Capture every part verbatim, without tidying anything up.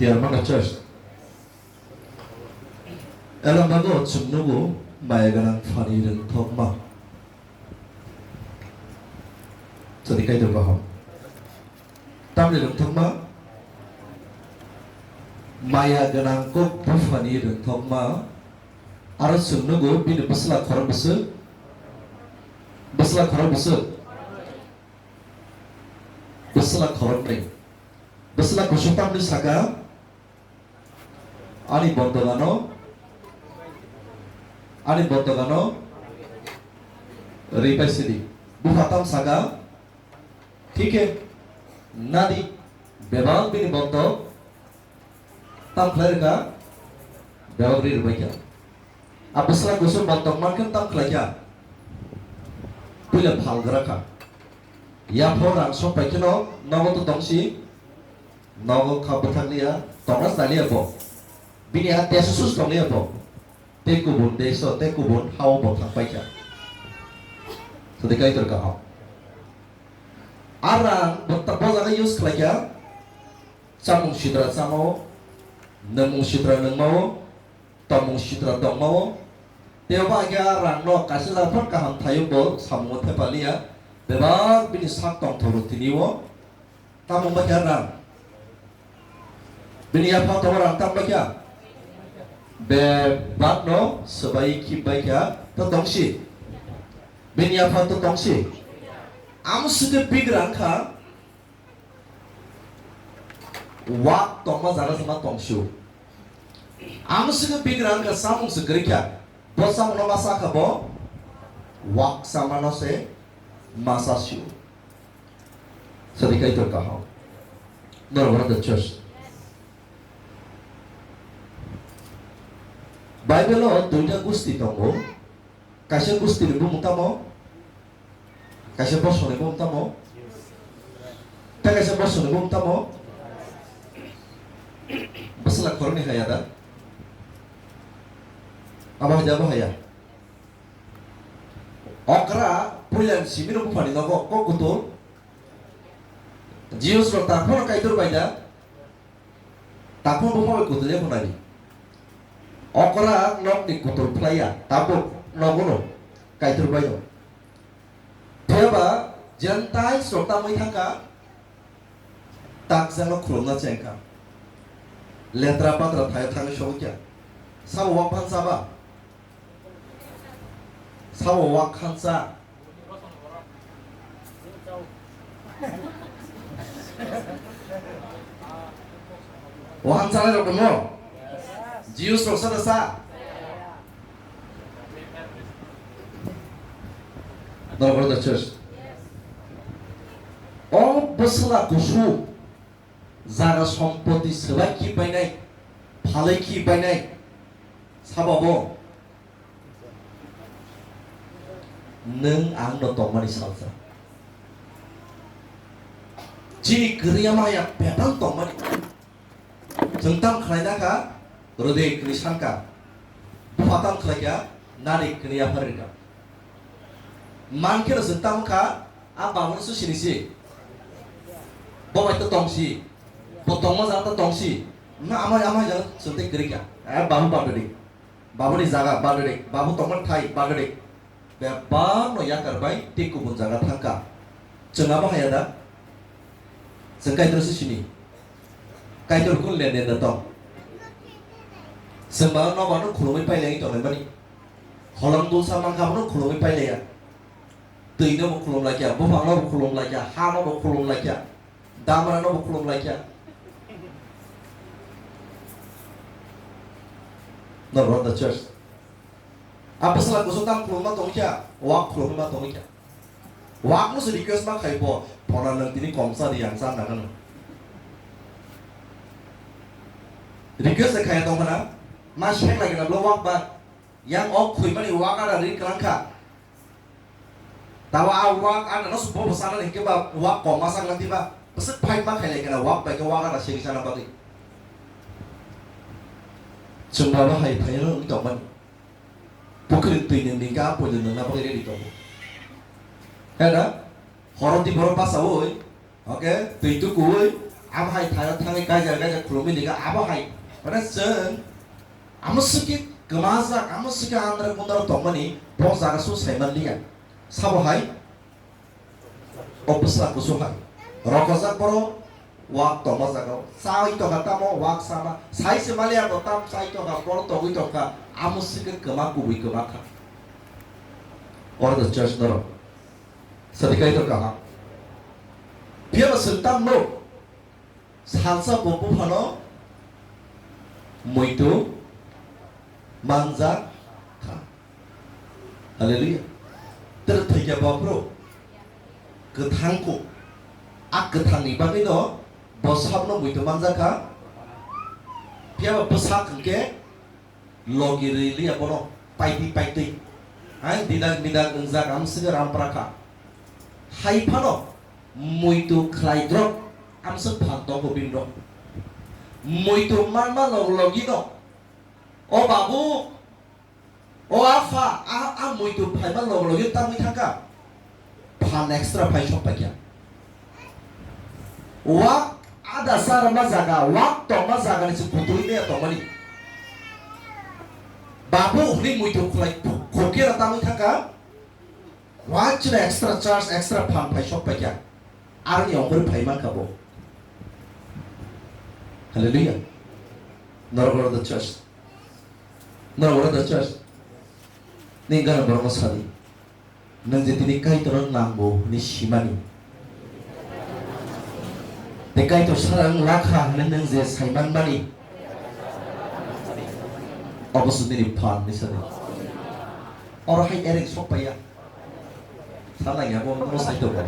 Tiyar mano church. Elong bago chwng nugo maya gwnang phani rwngthokma. Chadi kaitor kaham. Tamni rwngthokma. Maya gwnang kok buphani rwngthokma. Aro chwng nugo bini bwsla khorok bwswk. Bwsla khorok bwswk. Bwsla khoroknwi. Bwsla kusu tamni saka, ani bondogano, ani bondogano ripai sidi. Bupha tam saka, thike, nadi, bebak bini bondog, tam khlai rwkha, bebak ri rwbaikha. A bwsla kusu bondog mankhe tam khlaikha. Puila phalgra kha. Yapho rang sok pai kheno nogo to tongsi. Nogo kha bwthakliya, tongna chaliya bo. Bini a tesu sus tongliya bo. Tei kubun deso, tei kubun hao bo thang paikha. Sadi kaitor kaham. A rang bo ta-, bo jaga use khlaikha. Chamung sitra chamao, nwngmung sitra nwngmao, tongmung sitra tongmao. Tei obo haikhe a rangno kaisa jaga phano kaham thayung bo samungo thepaliya, bebak bini sak tongthok rw tini o. Tamo wngbaikha rang? Bini yapha tamo rang tamo wngbaikha? Bebakno swbai khibbaikha to tongsi. Bini yapha to tongsi. Amo site big rang kha. Wak tongma jaga sama tongsio. Ang sini bigrang ka samung se gerikya. Bo samung no masa ka bo. Wak sama no se masa sio. Sadi kaitor kaham. Norok the church. Bible o duita gusti tongo. Kaisa gusti ni bumung tamo? Kaisa bosong ni bumung tamo? Tei kaisa bosong ni bumung tamo? Bwsla khoroknwi haya da? Abo haya, abo haya. Okra puila ni simi rok buphani nogo kok kutul. Jews rok ta phano Kaitor bai da? Takhuk buma bai kutul ya phunani. Okra nokni kutul phlaiya, tabuk nogono Kaitor baino. Phiyaba Gentiles rok tamwi thangkha, takjano khulumna chengkha. Letra patra thaio thangwi sogwi kha. Sabo wak phan saba? Sabo wak khansa. Waham sanai rok tongmo? Jews rok sa da sa? Norok the church. O bwsla kusu. Jaga sompoti swbai khi painai, phalwi khi painai, sababo nwng ang no tongmani salsa. Chini kwrwi ama ya bebak tongmani. Chwng tam khlaina kha, rwdwi kwrwi sankha. Bupha tam khlaikha, nadi kwrwi yapharwi rwkha. Mankhe no chwng tamo kha, a babu no se sini si. Bo bai to tong si. Bo tongma jaga to tong si. Ma amai amai jaga chwng tei kwrwi kha. A babu bado dik. Babu ni jaga bado dik. Babu tongma thai bado dik. Bebak no yakar bai tei kubun jaga thangkha. Chwng abo haya da? Chwng Kaitor se sini. Kaitor kun lenden da tong. Chwng ba no ba no khulumwi pailai tong mani. Holong dulsa mankha bo no khulumwi pailaiya. Twi no bo khulum laikya, buphang no bo khulum laikya, ha no bo khulum laikya, damra no bo khulum laikya. No rot the church. A bwsla kusu tam khulum ma tong kya, wak khulum ma tong kya. Wak no se request ma khai bo, phona nang tini komsa di yang sa nang. Request khai tong khana, ma shek lagi na blo wak ba, yang ok khui mani wak ada ri klang kha. Tawa a wak ana no supo bo sana ni ke ba wak koma sang lati ba. Pesek phai ma khai lai kana wak bai ke wak ana segi sana bagwi. Chwng ba ba hai phai no tong mani. Pukhri twi ni ni ga po ni na bagwi ready tong. He na? Horo ti boro basa oi. Okay, twi tu kui. Abo hai thaio thangwi kaijak kaijak khulumwi rikha abo hai. Mane chwng amo swkhe kwmajak, amo swkhe andra kundra tongmani bo jaga su saiman liya. Sabo hai o bwsa kusu hai. Rokojak borok wak tongma jaga o. Chai tongkha tamo wak sama. Sai se maliya bo tam chai tongkha, borok tongwi tongkha. Amo swkhe kwma kubui kwma kha. Oro the church norok. Sadi kaitor kaham. Phiya ba chwng tam nuk. Salsa bo buphano muitu manjak kha. Hallelujah. Tere thwikya bophuru kwthang kho. A kwthangni bagwino bo sabno muitu manjak kha. Phiya ba bwsak hwnkhe logi rwi liya bono paitwi paitwi. Hai didak midak wngjak amswkhe rampra kha. Hai phano muitu khlai drop amswk phan tongo bini rok. Muitu manma log logino, "O babu, o apha, a, a muitu phaima log logi tamwi thangkha." Phan extra phai sok paikha. Wak ada sa rwma jaga, wak tongma jaga ni se butui meya tongmani. Babu hwnwi muitu khwlai khokera tamwi thangkha. Wak chwla extra charge, extra phan phai sok paikha. Aroni ongkhorwi phai mankha bo. Hallelujah. Norok oro the church. Norok oro the church. Nini gana borokno sadi. Nwng je tini Kaitorno nango hwnwi simani, tei Kaitor sara wng lakha hwnwi nwng je saimanmani, obo se nini phan hwnwi sadi. Oro hai ereng sok paiya. Sanai abo nwng saito bo.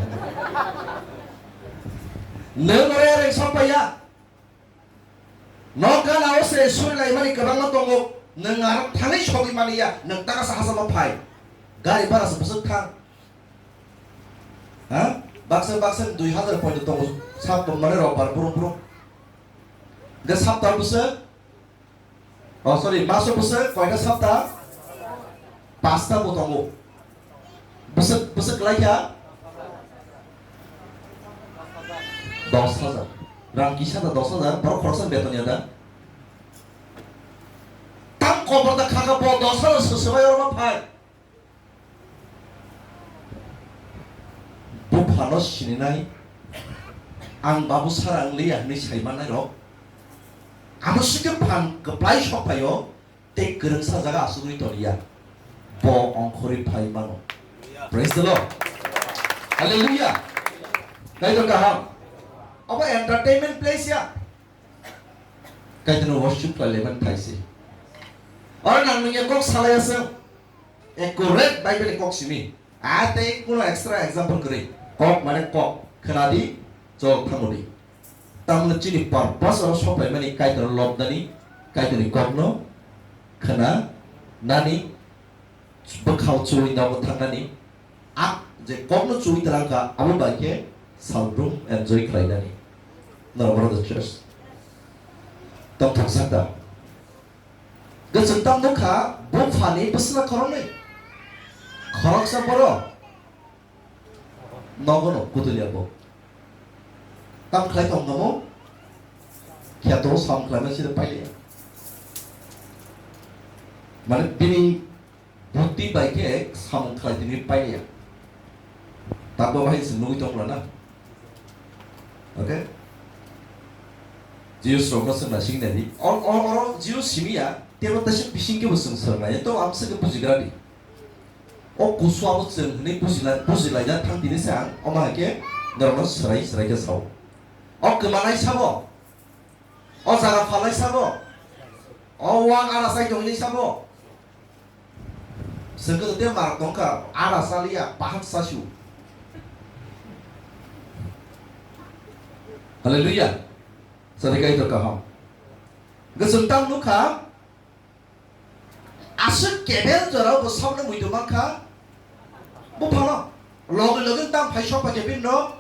Nwng oro ereng sok paiya. Nok gana o se suri laimani kwbangma tongo, nwng aro thangwi sogwi mani ya, nwng taka sa hachalo phai. Gari bara se bwswk thang. Ha? Baksa baksa dui hazar poito tongo, sap mane robar brum brum. Ga sapta bwswk? Oh, sorry, maso bwswk koita sapta? Pasta bo tongo. Bwswk, bwswk kwlai kha? Dos hajar. Rang kisa da dos hajar, borok khoroksa beton ya da. Tam kobor da kha kha bo dos hajar se swbai oro ma phai. Buphano sininai, ang babu sara wng liya hwnwi saimanai rok. Amo swkhe phan kwplai sok phaio. Tei kwrwngsa jaga asugwi tongya, bo ongkhorwi phai mano. Praise the Lord. Hallelujah. Kaitor kaham. Obo entertainment place ya. Kaitorno worship khlai laimani thaise. Oro nang nungya kok salai aswk. Accurate Bible ni kok simi. A tei kuno extra example kwrwi. Kok mane kok. Khwnadi, chol thangodi. Tamni chini purpose oro sokphaimani Kaitor lobnani, Kaitorni kokno khna nani, bwkhao chuwi nogo thangnani, a je kokno chuwi twlangkha, abo bai khe salbrum enjoy khlainani. Norok oro the church. Tongthok sakta. Gachwng tam nukha, buphani bwsla khoroknwi. Khoroksa borok nogono kutulya bo. Tam khlai tong tamo, kheto sam khlaima sida pailiya. Mane bini buti bai khe samung khlai tini pailiya. Tabo bahai se nugui tong lana. Okay? Jews rokno swngna sing nai di. Or, or, or Jews simiya, tebo tesa bising kebo swng swrwng nai. To ang swkhe bujigra di. O kusu abo chwng hwnwi bujila-, bujilaina thang tini se ang omo hai khe norokno swrai swrai khe sao. O kwmanai sabo? O jaga phalnai sabo? O wak ara sai tongwi sabo? Chwng khe tei marok tongkha, ara chaliya, bahak chasio. Hallelujah. Sadi kaitor kaham. Goswng tam nukha, aswk kebel jorao bo sabno muitu mankha. Buphano logi logi tam phai sok phaikha bini no,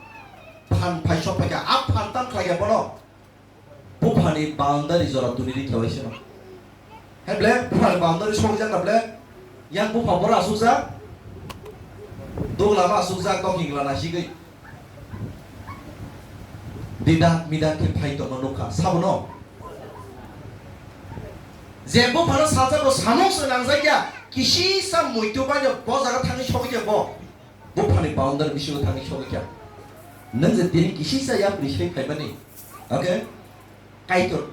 phan phai sok phaikha, a phan tam khlaikha bono. Buphani boundary jora tuni ri khlai sino. He ble, buphani boundary sok jak na ble. Yang bupha bora asuk jak. Dugla ma asuk jak, kok hingla na sigwi. Didak midak khe phai tongma nukha, sabono. Je buphano salsa bo samung se nangjakya, kisisa muitu baino bo jaga thangwi sogwi khe bo. Buphani boundary bisingo thangwi sogwi khe. Nwng je tini kisisa yapri se phaimani. Okay? Kaitor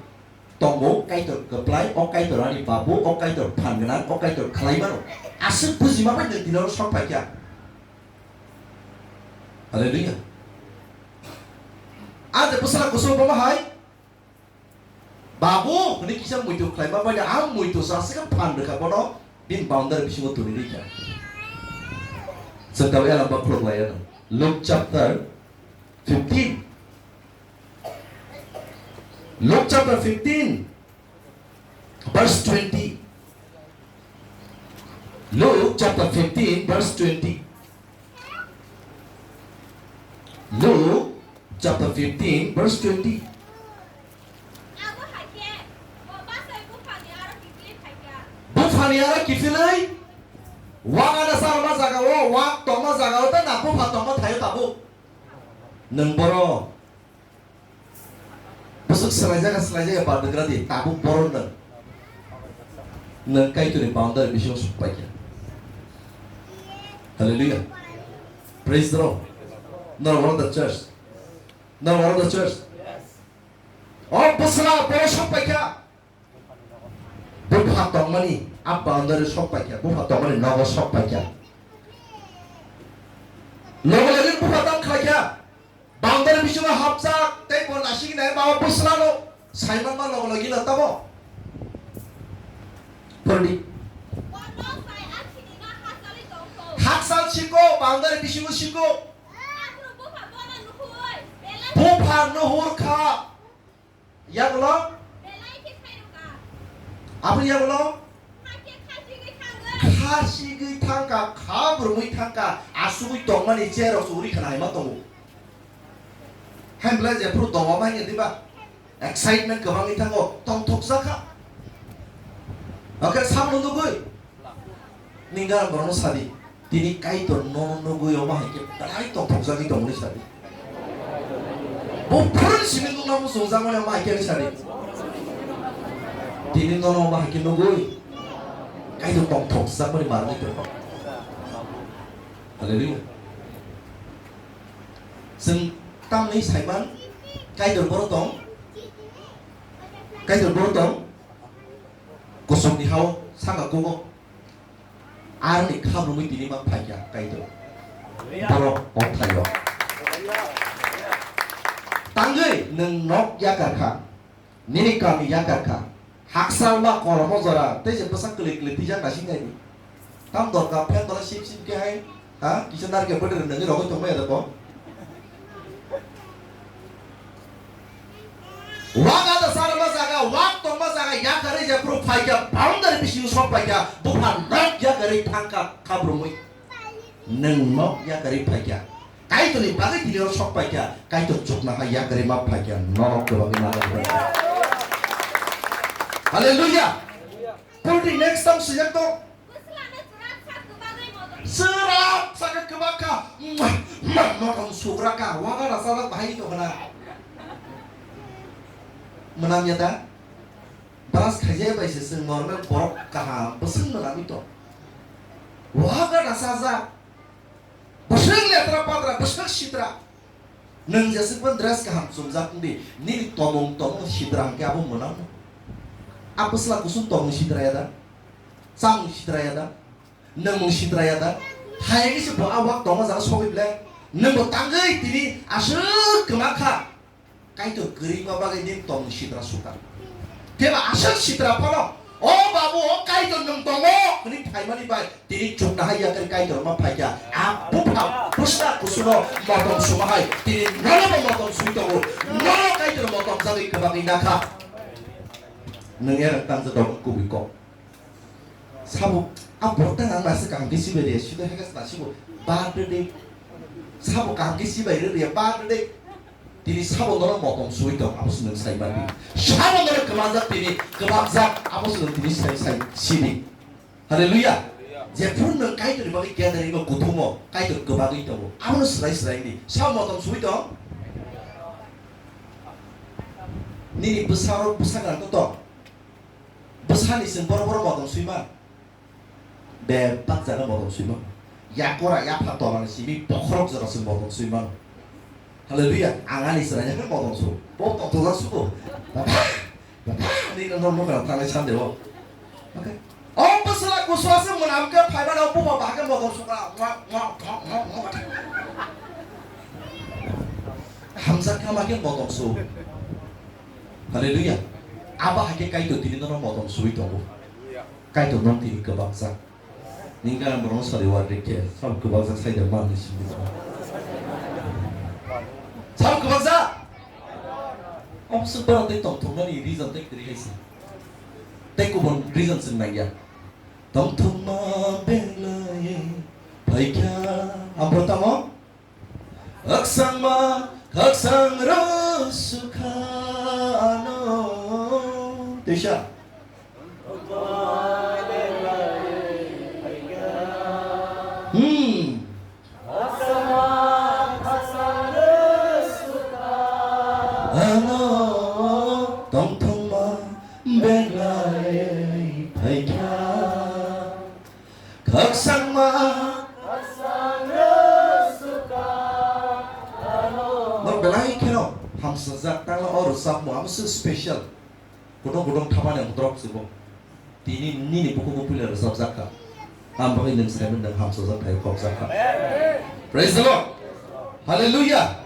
tongo, Kaitor kwplai, o Kaitor ani babu, o Kaitor phan gwnang, o Kaitor khlai mano. Aswk bujima bai nwng tini oro sok phaikha. Hallelujah. A je bwsala kusu omo hai, babu hwnwi kisa muitu khlaima bai, ang muitu sa se phan rwkha bono, bini boundary bisingo twi rikha. Chwng tabuk elam ba khuluk lai ano. Luke chapter fifteen. Luke chapter fifteen, verse twenty. Luke chapter fifteen, verse twenty. Luke chapter fifteen, verse twenty. Buphani aro kiphilwi, wak ada sarma jaga o, wak tongma jaga o, tei na bupha tongma thaio tabuk. Nwng boro Bwswk swlaijak, swlaijak ya bardegra di, tabuk boron nwng. Nwng Kaitorni boundary bisingo sokpaikha. Hallelujah. Praise the Lord. Now what of the church? Now what of the church? O bwsla boro sokpaikha. Bupha tongmani a boundary sokpaikha, bupha tongmani nogo sokpaikha. Nogo lagin bupha tang khlaikha. Boundary bisingo hapjak tei bo nasing nai ma o bwslano saiman ma log logi no tamo. Pordi. Haksal siko, boundary bisingo siko. Bupha nuhur kha. Yagulo? Aboni yagulo? Kha sigwi thangkha, kha brumwi thangkha, asugwi tongmani chair rok se uri khna haima tongo. Hemble jephuru dowa manya diba? Excitement kwbangwi thango, tongthokjakha. Oke, samung nugwi. Nini gana borokno sadi, tini Kaitor nono nugwi omo hai khe belai tongthokjagwi tongmani sadi. Bo phuruni simi nukna muchungjakmani omo hai khe sadi. Tini nono omo hai khe nugwi Kaitor tongthokjakmani manwi tongo. Hallelujah. Chwng tamni saiman Kaitor boro tong? Kaitor boro tong? Kusukni hao saka kugo. Aroni kha brumwi tini ma phaikha Kaitor. Borok o thaio. Tangwi nwng nok yakar kha. Nini kami yakar kha. Haksa ma kolomo jora tei je bwsak kwlwi kwlwi twijak naising naidi. Tam dorkar phen dole sip sip khe hai. Ha? Kisa narke bwdre nangwi rogwi tongmaya da bo? Wak ada sarma jaga, wak tongma jaga, yakarwi je phuru phaikha, boundary bisingo sok phaikha, bupha nok yakarwi thangkha, khabrumwi. Nwng nok yakarwi phaikha. Kaitorni bagwi tini oro sok phaikha, Kaitor chuknoha yakarwi ma phaikha, norok kwbangwi ma phaikha. Hallelujah! Purti next time swijak tong. Chwrak sakha kwbakha. Mwah, mwah, motom sugraka. Waga rasa rak bahai to khna. Mwnam ya da? Brush khaijaya bai se chwng normal borok kaham bwswk mwnamwi to. Waga rasa jak. Bwswk letra patra, bwswk sitra. Nwng jeswk ban dress kaham chumjak wngdi, nini tomung tomung sitra hwnkhe abo mwnang. A bwsla kusung tomung sitra ya da? Chamung sitra ya da? Nwngmung sitra ya da? Hayagwi se bo a wak tongma jaga sogwi ble. Nwngbo tangwi tini aswk kwma kha. Kaitor kwrwima bagwi nini tomung sitra sukha. Phiya ba aswk sitra phano, "O babu, o Kaitor nwng tongo," hwnwi phaimani bai tini chuknoha yakarwi Kaitor ma phaikha. A bupha bwsla kusuno motom suma hai tini nono bo motom sui tongo. Nono Kaitor motom jagwi kwbangwi nakha. Nwng erang tangsa dok kubui kok. Sabo a borok tang ang naisik kaham khe sibai rw, sida heka sna sibo birthday. Sabo kaham khe sibai rw rw birthday. Tini sabo nono motom sui tong, abo se nwng sai mani. Sabo nono kwmajak tini, kwbakjak, abo se nwng tini sai, sai sidi. Hallelujah. Jephru nwng Kaitorni bagwi gathering o kuthumo, Kaitor kwbagwi tongo. Abono swrai swrai di. Sabo motom sui tong. Nini bwsarok bwsa gwnang to tong. Bwsani chwng boro boro modom swi man. Bebak jaga modom swi man. Yakora yapha tolani simi bokhorok jora chwng modom swi man. Hallelujah. Ang ani chwraino khe modom su. Bo tongthokjak sugo. Baba, baba, ani no no no thangni sande o. Okay. O bwsla kuswa se mwnam khe phaiba no buba ba khe modom sukra. Mwa, mwa, mwa, mwa, mwa. Hamjak kha ma khe modom su. Hallelujah. Abo hai khe Kaitor tini nono modom sui tongo. Kaitor no tini kwbakjak. Ningkhe ang borokno sari war rikhe, sabo kwbakjak sai de manni simi. Sabo kwbakjak? Obwswk borok tei tongthoknani reason tei kwrwi hai se. Tei kubun reason chwng nangya. Tongthokma belai phaikha. Ampro tamo? Khakchangma khakchang rw sukha ano. Teisa. Hmm. Ano tongthokma belai phaikha. Khakchangma. Norok belai kheno hamsajak tangla o rwchapmung amo se special. Kudung kudung thamani ang drop sibo. Tini nini bukugo puila rwchapjak kha. Ang bagwi nwng saiman nwng hamsajak khai khokjak kha. Praise the Lord. Hallelujah.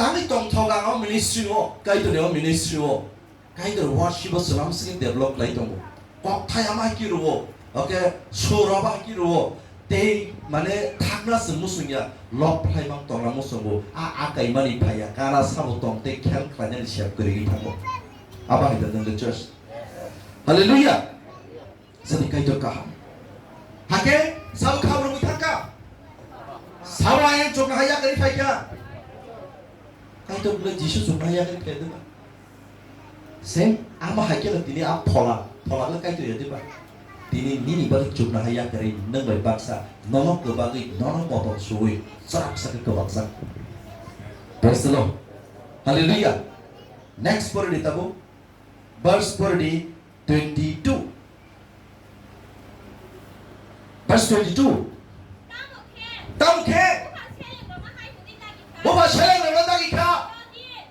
Tangwi tongthok ang o ministry o, Kaitorni o ministry o. Kaitor worship o swlam simi develop khlai tongo. Kok thai ama ki rwo, oke, sur aba ki rwo. Tei mane thakna se musung ya, lop khlai mang tongna musung bo. A, a kaimani phai ya, kana sabo tong tei khel khlainani sep kwrwi thango. Aba hai da nang church. Hallelujah. Sadi Kaitor kaham. Hake, sabo kham rwgwi thangkha. Sabo ayang chokna haya kari phaikha. Kaitor bwle Jisu chokna haya kari phai deba. Same, ama hai khe tini a phola, phola le Kaitor ya deba. Tini nini bagwi chokna haya kari nwng bai baksa, nono kwbagwi, nono motom suwi, chwrap sa khe kwbaksa. Praise the Lord. Hallelujah. Next pori di tabuk. Verse pori di twenty-two. Verse twenty-two. Tamo khe? Buba seleng rwna dagi kha.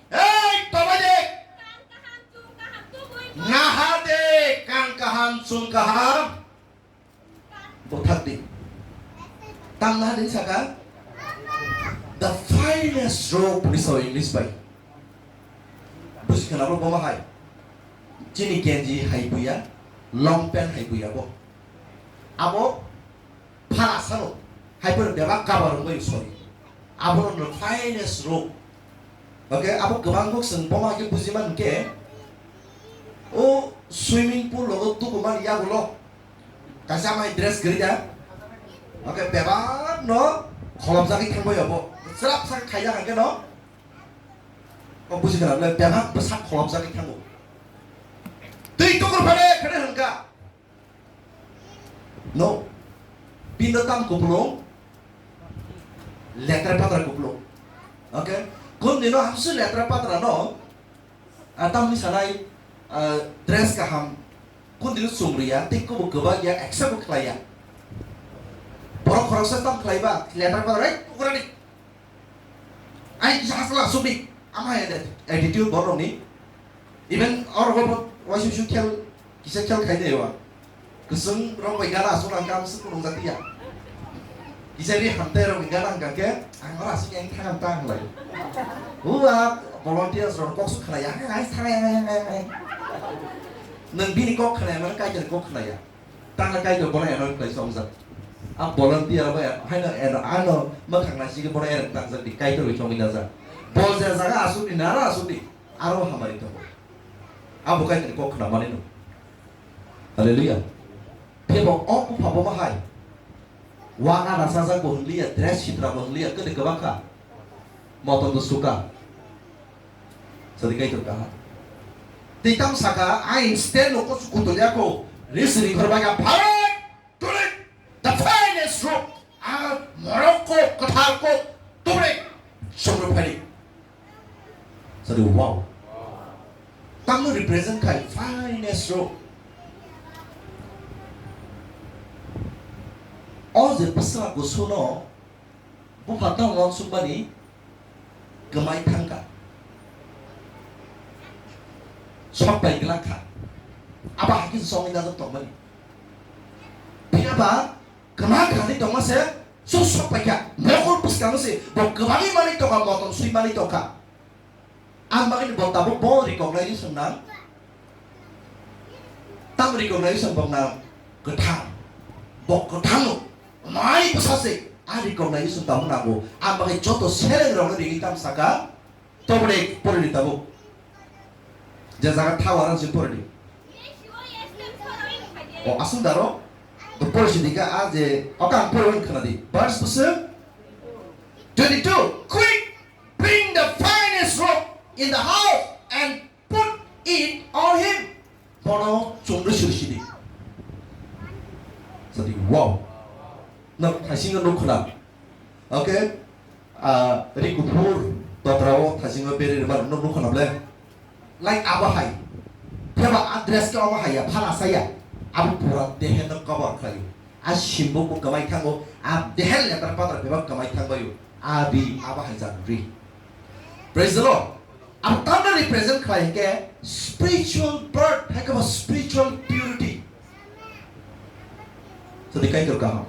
Ei, tobai de. Naha de, kang kaham, chwng kaham. Bwthak di. Tang naha din saka? The finest robe hwnwi sao English bai. Buji khna bo bo hai. Chini genji hai buya, long pant hai buya bo. Abo phala sano. Hai pore bebak cover wngwi sorry. Abono no finest robe. Okay, abo kwbang kok chwng bomo hai khe buji man khe, o swimming pool logo tukuman yagulo kaisa mai dress kwrwi da. Okay, bebak no kholopjagwi thangbai abo. Chwrap sak khaijak hwnkhe no. O buji kana bebak bwsak kholopjagwi thango. Twi tukur phare phare hwnkha. No. Pindo tam kupulung. Letra patra kupulung. Okay. Kun dino hamsu letra patra no. Ah, tamni sanai, ah, dress kaham. Kun dino chumriya, tei kubo kwbak ya, accept khlaiya. Borok khoroksa tam khlaiba, letra patra, ei, ugrani. Ai, kisa hasla asukdi. Ama hai attitude borokni. Even oro bo waisa waisa khel, kisa khel khai de wa. Kwswng rok bai gana asuk ang kam suk nung jati ya. Kisa ri hamte rok gana ang ke, ang ora asuk yang thang ta lai. Uwa volunteers rok kok suk khala ya, ai, ai, ai, ai, ai. Nang bini kok khala ya, mana kai kok khala ya. Tangna Kaitor bono anoint khlai songjak. A volunteer bai haino ano, ano mwkhang naisingwi bono ereng tangjak di, Kaitor bai songwi najak. Bo je jaga asukni nara asukni, aro hamari tongo. Abo Kaitorni kok khna manwi no. Hallelujah. Phebo o bupha bo ma hai. Wang ana sajak bo hwnliya, dress sitra bo hwnliya, kwdwi kwbang kha. Motom bo suka. Sadi Kaitor kaha. Tei tamo saka, "Ai instead no kusu kutul yako, ris ri khor baga pharoi, tulik, the finest robe, a morok ko, kwthar ko, tulik, sumru phari." Sadi, wow. Tamno represent khai finest rok. O je bwsla kusuno bupha tamo uansukmani kwmai thangkha. Sok pai glak kha. Abo hai khe songwi najak tongmani. Phiya ba kwma khanwi tongma se chwng sok pai kha. Mokol bwskango se bo kwbangwi manwi tongkha, motom swi manwi tongkha. Ang bagwi bo tabuk bo recognition nang. Tam recognition bo nang kwthang. Bo kwthang no. Mai bwsa se a recognition tamo nango. Ang bagwi joto seleng rok no ringwi tam saka. Tobode pori di tabuk. Je jaga thawa rang se pori di. O aswk daro. To pori si dika a je oka ang pori wan khana di. Verse bwswk twenty-two. Quick, bring the finest robe in the house and put it on him. Bono chumrwi suri sidi. Sadi, wow. Nok thaisingo nuk khna. Okay? Ah, ri kuphur totrao thaisingo beri rwma nuk nuk khna ble. Like abo hai. Pheba a dress ke abo hai ya, phala saya. Abo pura dehe no cover khlaio. A simbok bo kwmai thango, a dehe letter patra pheba kwmai thangbaio. Abi abo hai jak ri. Praise the Lord. Ang tamno represent khlai hwnkhe spiritual birth, hai khe bo spiritual purity. Sadi Kaitor kaham.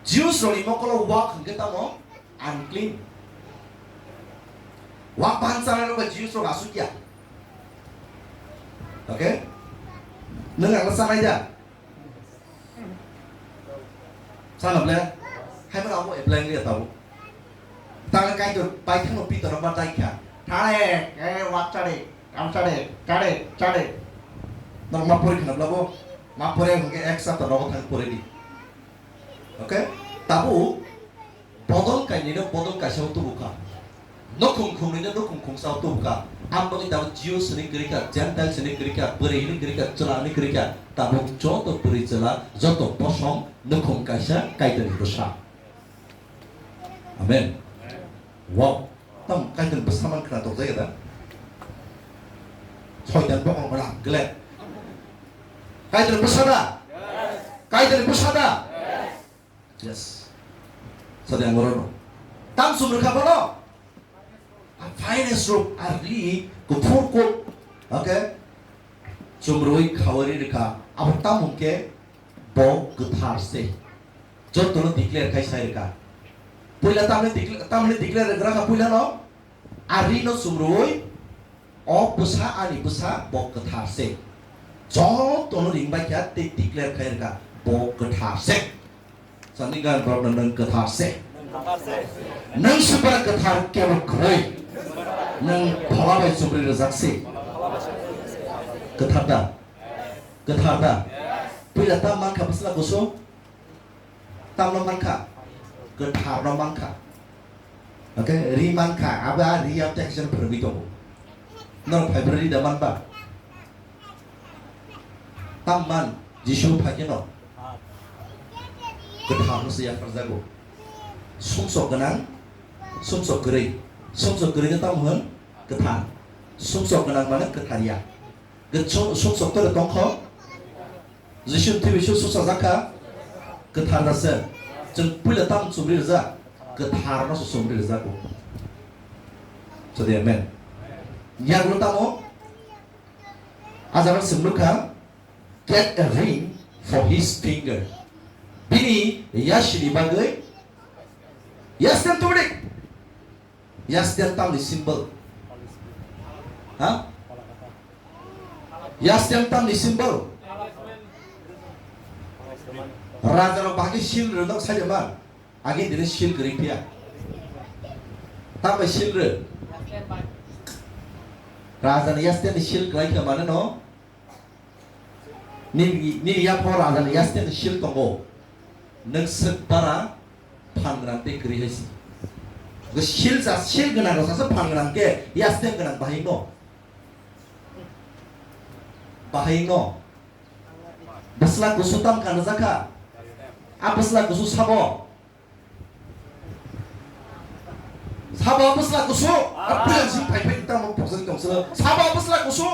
Jews rokni mokolo wak hwnkhe tamo unclean. Wak bahan chanai rok bai Jews rok asuk ya. Okay? Nwng ang chanai da? Sana ble, hai mana abo apply ngi tabo. Tang Kaitor paithang no Pitor no batai kha. Thare, eh, wak chare, kam chare, chare, chare. Nang ma pori khna blabo, ma pore hwnkhe ek sapta nogo thang pore di. Okay? Tabo, Bodol kainwi no bodol kaisa o tubu kha. Nukhung khungnwi no nukhung khungsa o tubu kha. Ang bagwi tabuk Jews hwnwi kwrwi kha, Gentiles hwnwi kwrwi kha, bwrwi hwnwi kwrwi kha, chwla hwnwi kwrwi kha. Tabuk joto bwrwi chwla, joto bosong nukhung kaisa Kaitorni bwsa. Amen. Wow. Tam Kaitorni bwsa man khna tokjaya da? Soitan bokong ram glad. Kaitorni bwsa da? Kaitorni bwsa da? Yes. Sadi ang orono. Tam chumrwi kha bono. A finest robe, a ri kuphur kuk. Okay? Chumrwi khawari rikha. Abo tam hwnkhe bo kwthar se. Jotono declare khai sai rikha. Puila tamni declare, tamni declare rikha puila no. Ari no chumrwi, o bwsa ani bwsa, bo kwthar se. Jotono ringbai kha tei declare khai rwkha, bo kwthar se. Sani gan borokno nwng kwthar se. Nwng se bara kwthar kebo kwrwi. Nwng phola bai chumrwi rwjak se. Kwthar da? Kwthar da? Puila tam mankha bwsla kusu? Tamno mankha? Kwtharno mankha. Okay, ri mankha, abo a ri abo teisa phwrwngwi tongo. Norok phaibrwi ri da manba? Tam man, Jisu phai kheno kwtharno se yapharjago. Sumsok gwnang, sumsok kwrwi. Sumsok kwrwi no tamo hwn? Kwthar. Sumsok gwnang mane kwthar ya. Gwnang sumsok tore tongkho. Jisu thwiwi sumsok jakha. Kwthar da se. Chwng puila tam chumri rwjak. Kwthar no se chumri rwjago. Sadi amen. Yagulo tamo. Ajaro swnglukha. Get a ring for his finger. Bini yasini bagwi. Yasten tubudi. Yasten tamni symbol? Ha? Yasten tamni symbol? Raja rok bahai seal rwnok sai ma. Agi dini seal kwrwi phiya. Tambai seal rw. Raja ni yasten ni seal kwlai kha mane no. Nini, nini yapha o raja ni yasten ni seal tongo. Nwng swk bara phan gwnang tei kwrwi hai se. Bo seal sa, seal gwnang rok sasa phan gwnang khe yasten gwnang bahai no. Bahai no. Bwsla kusu tam kha nw jakha. A bwsla kusu sabo. Sabo bwsla kusu. A puya jing phai phai tamo pokjak tong silo. Sabo bwsla kusu.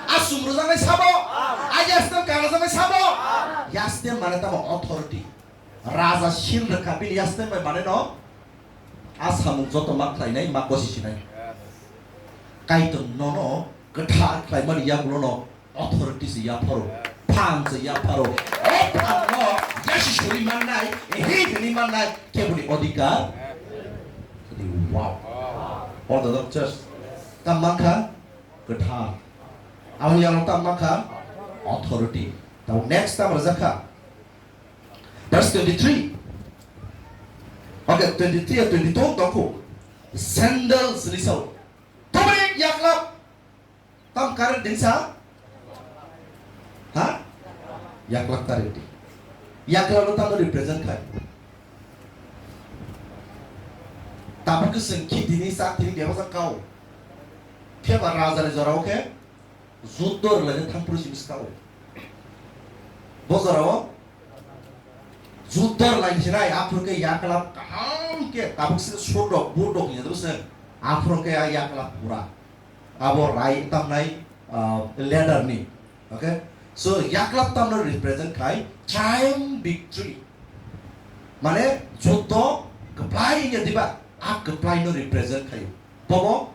A sum rwjaknai sabo. A yastem kang rwjaknai sabo. Yastem mane tamo authority. Raja sil rwkha bini yastem bai mane no. A samung joto ma khlainai ma kosi sinai. Kaitor nono kwthar khlaimani yagulono authority se yapharo, phan se yapharo. O phanno yasi suri mannai, hi hini mannai, keboni odhikar. Wow. Order of church. Tam mankha kwthar. Ang yang tam mankha authority. Tau next tam rajakha. Verse twenty-three. Okay, twenty-three ya twenty-two tongkho. Sandals ni sao. Tobri yaklap. Tam current din sa? Ha? Yaklap current din. Yaklap no tamo represent khai. Tabuk ke sengki dini sa tini bebasa kau. Khe ba raja ni jorao khe. Juddor laina thangphuru simi sao. Bo jorao juddor lain sinai aphuru ke yaklap kaham ke tabuk se sodok budok ni dose aphuru ke yaklap pura. Abo rai tamnai, ah, leader ni. Okay? So yaklap tamno represent khai triumph victory. Mane juddo kwplai ya diba? A kwplai no represent khai. Bobo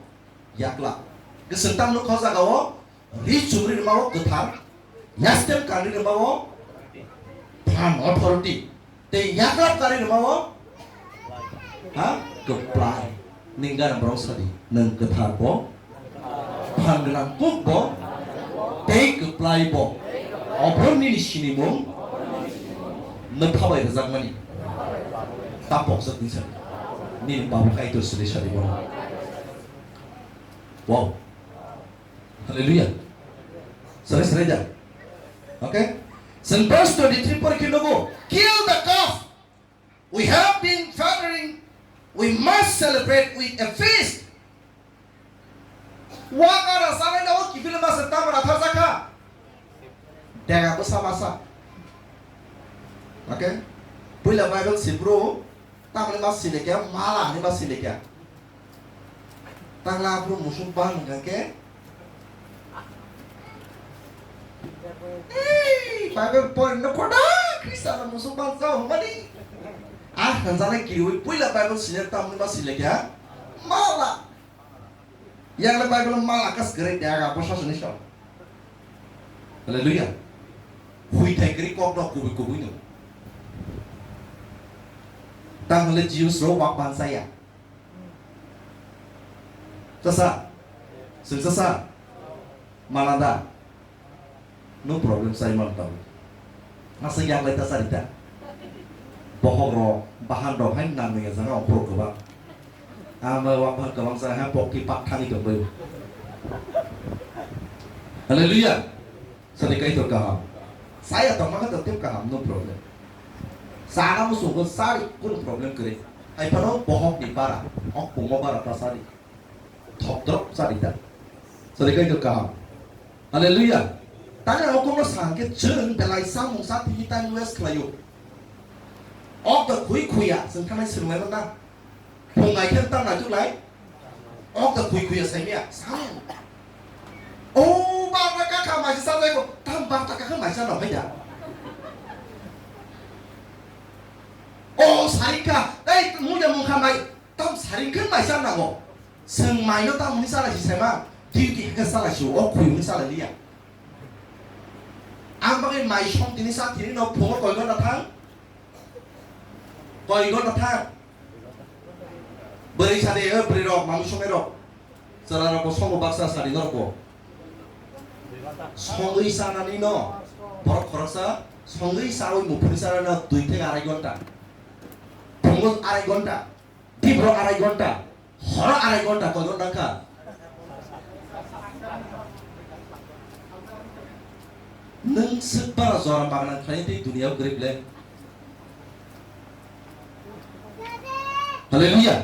yaklap. Kwswng tamno kho jagao ri chumri rwmao kwthar, yastem kanri rwmao phan authority, tei yaklap kanri rwmao ha kwplai. Ningga na borok sadi, nwng kwthar bo, phan gwnang kuk bo, tei kwplai bo. Obo nini sinimung, nwpha bai rwjakmani. Tapok jak nini sadi. Nini babu kaitor sadi sadi bono. Wow. Hallelujah. Sarai sarai da. Okay? Chwng verse twenty-three porikhe nugo, "Kill the calf. We have been fathering. We must celebrate with a feast." Wak ara sanai na o kiphilwi masa tamo ratharjakha. Dega bwsa masa. Okay? Puila Bible sibru tamni ma silikya, mala ni ma silikya. Tangla aphuru musuk bang hwnkha khe. Ei, Bible pori no koda Khristiano musuk bang sao hwnmani. Ah, hwnjana kiriwi puila Bible sini tamni ma silikya. Mala. Yang le Bible mala kas gere daga bwsa sini so. Hallelujah. Hui thai kiri kok dok kubui kubui no. Tang le Jews ro wak bang saya. Sasa. Sing sasa. Malanda. No problem, sai man tau. Asa yang lai ta sari ta. Bohok ro, bahan ro, hai nang ni jaga okhor ko ba. Ama wa bahan ko bang sa ha pok ki pak thani to bai. Hallelujah. Sari kai to kaham. Saya to maka to tip kaham, no problem. Sana musu ko sari kun problem kere. Hai pano bohok ni para, ok pungo para ta sari. Thok drop sari ta. Sari kai to kaham. Hallelujah. Tani ang kongno sangke chwng belai samung sa tini time waste khlaio. Ok da khui khuya, chwng thanai swrwnglaima na. Phung ai khe tam naituk lai. Ok da khui khuya saimya. Samung. O barta kakha maisa sajai ko. Tam barta kakha maisa no bhai da. O sarika. Ei muya mungkha mai. Tam saring khe maisa nango. Chwng maino tam hwnwi salai si saima, duty hwnkhe salai si o khwi hwnwi salai liya. Ang bagwi mai song tini sa tini no phungo koi gonta thang. Koi gonta thang. Bwrwi sadi, o bwrwi rok, mamwi songnai rok. Chwla rok bo songo baksa sadi norok bo. Songwi sanani no, borok khoroksa songwi sawi muphuri sanani no dui theke arai gonta. Phungo arai gonta. Tibro arai gonta, horo arai gonta, koi gonta kha? Nwng swk bara jora bagna khlai tei duniya o kwrwi ble. Hallelujah.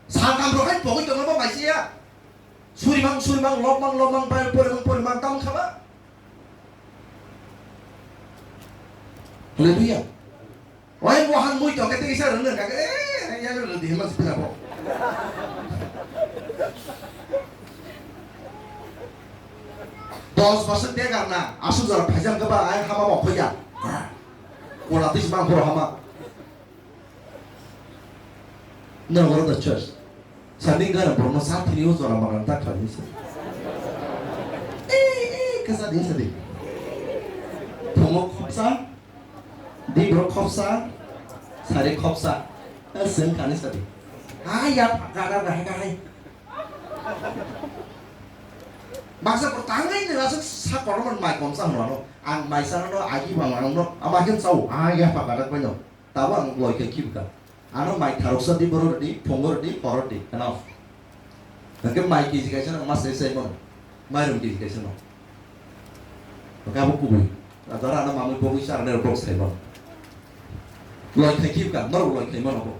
Sakam rok hai pogwi tongma bo maisiya. Surimang, surimang, lobmang, lobmang, bai porimang, porimang, tamo khaba. Hallelujah. Wai mohan mui tongke tei isa rwngno kake, eh, Yang rwdi hima sipila bo. Dos bosor de garna, asuk jora phaijam khe ba ai hama bo khoya. Kola twi bang phoro hama. No, what of the church? Sani gara borno sa thini o jora magan ta khlai sa. Eh, eh, kasa din sa di. Phungo khopsa, di bro khopsa, sari khopsa. Eh, sen kani sa di. Hai ya, gara gara hai. Baksa ko tangai ni rasa sa koromon mai komsa hwno. Ang mai sana no agi bang ano. Ama kin sau. Ah ya, pagara ko no. Tabo ang loi khe khibka. Ano mai tharoksa di borok rwdi, phungo rwdi, horo rwdi, kheno. Hwnkhe mai kiji kaisa no ma sai sai mano. Mairum kiji kaisa no. Hwnkhe abo kubui. Adara ano mamui bogwi sa rwdi box sai mano. Loi khai khibka, norok loi khai mano bo.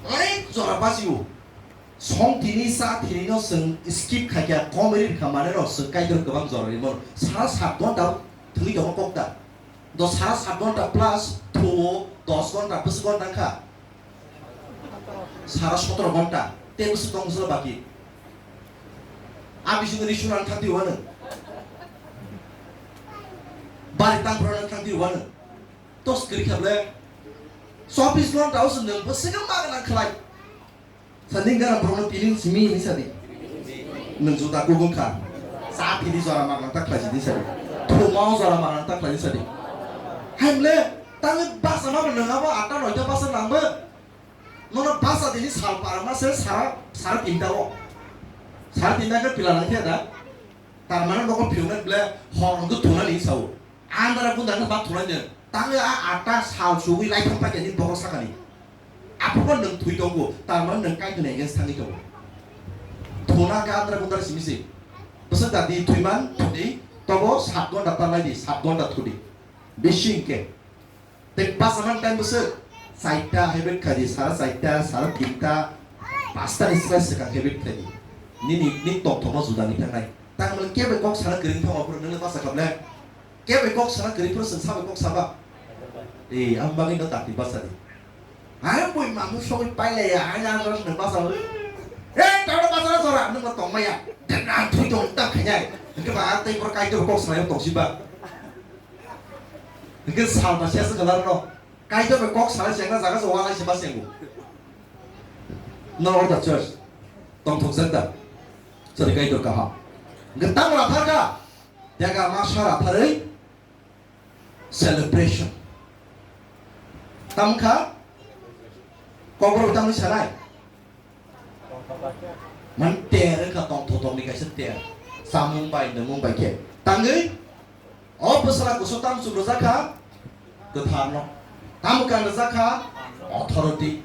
Onek jora bachio. Song tini sa tini no chwng skip khai kha, comedy rwkha mane no chwng Kaitor kwbang jora ri mano. Sara sat ghonta thwngwi tongo kokta. Do sara sat ghonta plus thuo dos ghonta, bwswk ghonta wngkha? Sara sotoro ghonta. Tei bwswk tong bwswk baki? A bisingo ri suna thang twi wano. Bari tang phra thang twi wano. Tos kwrwi kha ble. Chobbish ghonta o se nwng bwswk ma gwnang khlai. Sani gara borokno piling simi hinwi sadi. Nwng juda kugwng kha. Sa pili jora manang ta khlai sidi sadi. Thuma o jora manang ta khlai sadi. Hai mle, tangwi basa ma bo nwng abo atta noita basa nangbo. Nono basa dini sal para ma se sara, sara tinta o. Sara tinta khe pila nang khe da. Tar mane nogo phiuna ble hor hwnkhe thuna ni sao. Andara gunda khe ba thuna ni. Tangwi a atta sal sugwi laithang paikha ni borok sakani. Aphuru nwng thwi tongo, tar mane nwng Kaitorni against thangwi tongo. Thuna khe andra gundra simi se. Bwswk da di thwiman thudi, tobo sat ghonta ta lai di, sat ghonta thudi. Bisi hwnkhe. Tei bachaman time bwswk, chaita habit khai di, sara chaita, sara tinta, pasta ni slai swkang habit khai di. Nini, nini tongthokma juda ni thangnai. Tang mane kebo kok sana kwrwng thango, aphuru nwng le bacha kha ble. Kebo kok sana kwrwi phuru chwng sabo kok saba. Eh, ang bagwi no dakti basa di. Hai bui mamu sogwi pailai ya, hai ang rok no basa. Eh, tawra basa jora, nwng no tong maya. Dena thui tong ta khainai. Hwnkhe ba tei bor Kaitor kok sana tong siba. Hwnkhe sal ba siya se galar no. Kaitor kok sana se na jaga se walai se ba se ngu. No order church. Tong thok jak da. Sorry Kaitor kaham. Hwnkhe tamo rathar ka. Tega ma sara pharwi celebration. Tamkha kokborok tamni sanai. Man ter wngkha tongthok tongni kaisa ter. Samung bai nwngmung bai khe. Tangwi o bwsala kusu tam chum rwjak kha kwtharno. Tamo kan rwjak kha authority.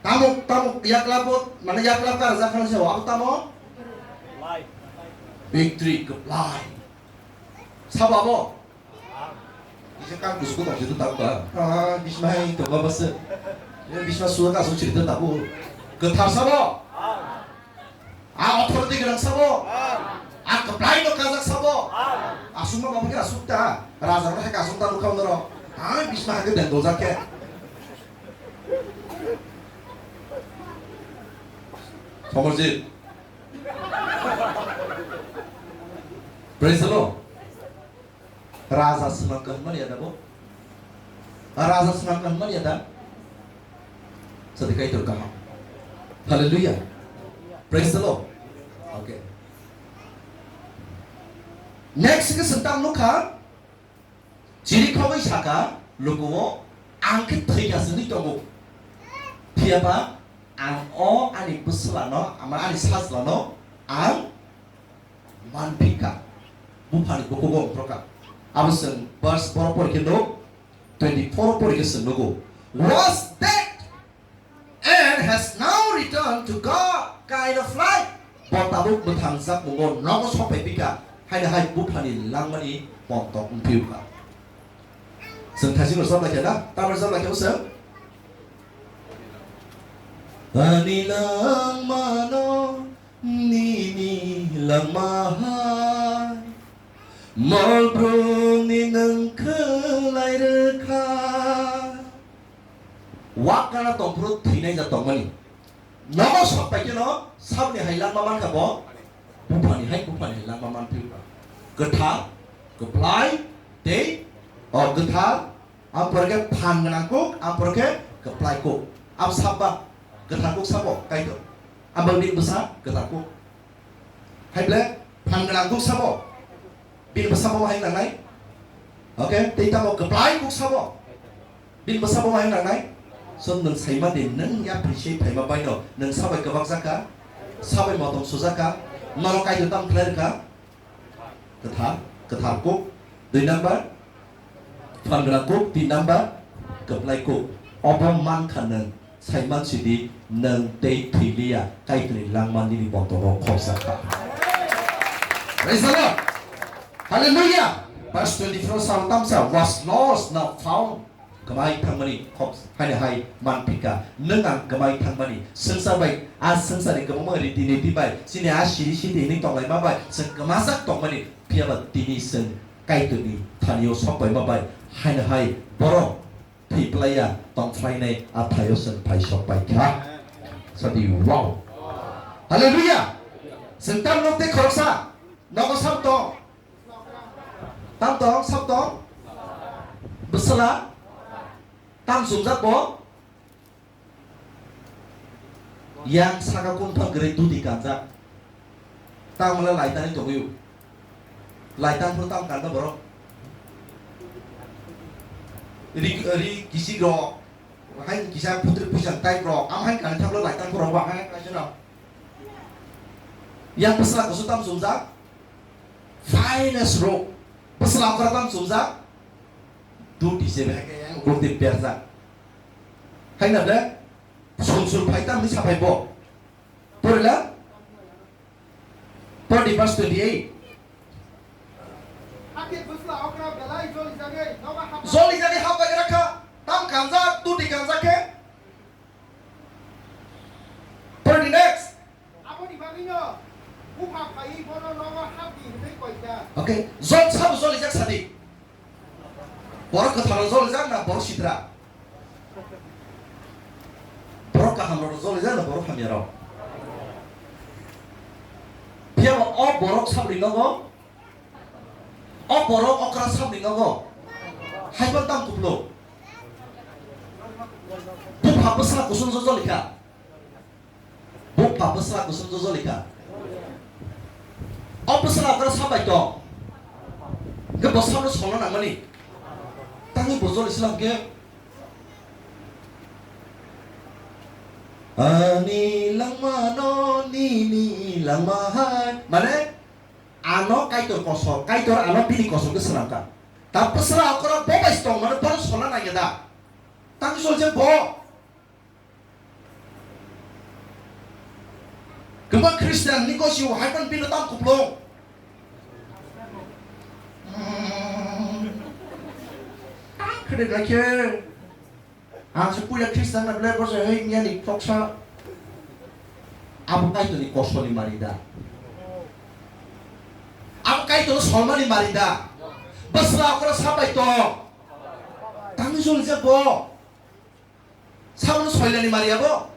Tamo tamo yaklabo mane yaklab kan rwjak kha se abo tamo victory kwplai. Sabo abo. Kisa kang kusugo tong situ tang ba. Ah, bisma hai tong ba bas. Bisma suwa ka sung chiri ta tabu. Kwthar sabo. Ah, authority gwnang sabo. Ah, kwplai no kajak sabo. Asung ma babo kira sukta. Raja no hai kasung ta nukha noro. Ah, bisma hai deng dojak ke. Somorjit. Praise the Lord. Raja swnam kaham mani ada bo? Raja swnam kaham mani ada? Sadi Kaitor kaham. Hallelujah. Praise the Lord. Okay. Next ke sentang nukha. Chiri khogwi saka, lukuo, ang khe thwikha se hwnwi tongo. Phiyaba ang o ani bwsla no, ama ani sajla no, ang manphikha, buphani bukugo wngprokha. Abo chwng verse four porikhe nuk, twenty four porikhe chwng nugo. Was that and has now returned to God kind of life. Bo tabuk mwthang jakmungo nogo sokphai phikha, haino hai buphani langmani montok wngphiyukha. Chwng thaising rwchap lai khe na? Tamo rwchap lai khe chwng? Ani langmano Nini langma hai mol brumni nwng khwlai rwkha. Wak gana tongphuru thwinai ja tongmani. Nogo sok pai kheno saboni hai langma mankha bo, buphani hai, buphani hai langma manphi ba. Kwthar, kwplai, tei, o kwthar, ampore khe phan gwnang kuk, ampore khe kwplai kuk. Abo sabba kwthar kuk sabo, Kaitor. Abo bini bwsa kwthar kuk. Hai ble, phan gwnang kuk sabo. Bini bwsa bo hai nangnai. Okay, tei tamo kwplai kuk sabo. Bini bwsa bo hai nangnai. So nwng saima di, nwng yapri se phaima baino, nwng sabai kwbak jaka, sabai motom sujaka, norok Kaitor tam khlai rwkha. Kwthar, kwthar kuk, dui number, phan gwnang kuk, tin number, kwplai kuk. Obo mankha nwng. Saiman sidi, nwng tei thwiliya, Kaitorni langma nini bondongo khopjak kha. Praise the Lord. Hallelujah. Verse twenty-four sao tamsa, was lost, now found. Kwmai thangmani khop haino hai manphika. Nwng ang kwmai thangmani. Swngchar bai, a swngcharni kwbangma riti niti bai, chini a siri siti hinwi tonglaima bai, chwng kwmajak tongmani. Phiyaba tini chwng Kaitorni thani-o sokbaima bai, haino hai borok thwi plaiya tong phlainai a thaio chwng phai sok pai kha. Sadi, wow. Hallelujah. Chwng tam nok tei khoroksa nogo sab tong. Tam tong, sab tong. Bwsla. Tam chumjak bo. Yang saka kung pha gre dudi kanjak. Tang mala laitan ni tongwi. Laitan pho tam kanda borok. Ri, ri kisik rok, hai kisa putri puisa type rok, am hai kani thaplo laitan pho rok ba hai kaisa rok. Yang bwsla kusu tam sumjak, finest rok, bwsla okra tam sumjak, duty se bhai ke yang gulti berjak. Hai na ble, sum sum phai tam ni saphai bo. Porila? Pori verse twenty-eight. Hakhe bwsla okra belai jolijagwi nogo hapjak. Jolijagwi hapjak rakha. Tam kanjak, tuti kanjak khe. Pori next. Aboni bagwino bupha phaiwi bono nogo hapdi hwnwi koikha. Okay. Jol sabo jolijak sadi. Borok kwtharo jolijak na borok sitra? Borok kahamrok jolijak na borok hamyarok? Phiyaba o borok sabri nogo, o borok okra sabri nogo, haiphano tam kupulung. Bupha bwsla kusung jolikha. Bupha bwsla kusung jolikha. O bwsla okra sabai tong. Hwnkhe bo sabno solna nangmani. Tangwi bo joli slam khe. Ani langmano nini langma hai. Mane, ano Kaitor kosok, Kaitor ano bini kosok khe swnamkha. Ta bwsla okra bo bai tong mane bono solna nangya da. Tangwi soljak bo. Kwbang Christian ni gosio hai phano bino tam kupulung. Tam khede dakhe. Ang se puila Christian na belai borsa hei miyani khoksa. Abo Kaitorni kosoni mari da. Abo Kaitorno solmani mari da. Bwsla okra sabai to. Tangwi soljak bo. Sabono soilani mari abo.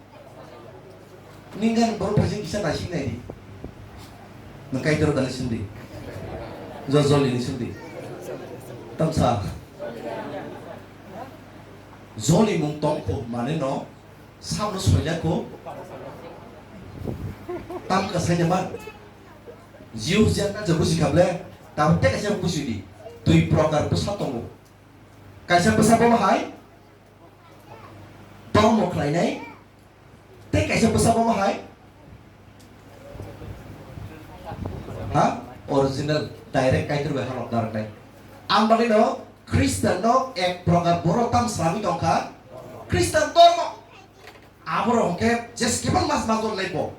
Ninggan borok phaising kisa naising naidi. Nwng Kaitor dani sindi. Jo joli ni sindi. Tamsa. Joli mung tongkho mane no sabono soilakho. Tam ka saida man. Jiu jan na jabu sikable. Tam te kaisa busi di. Dui prokar bwsa tongo. Kaisa bwsa bo hai. Tongmo khlainai. Tei kaisa bwsa bo hai. Ha? Original, direct Kaitor bai halok narwknai. Ang bagwi no Christian no ek prokar borok tam swrangwi tongkha. Christian dormo. Aborok hwnkhe jeskebang mas mas dorlai bo.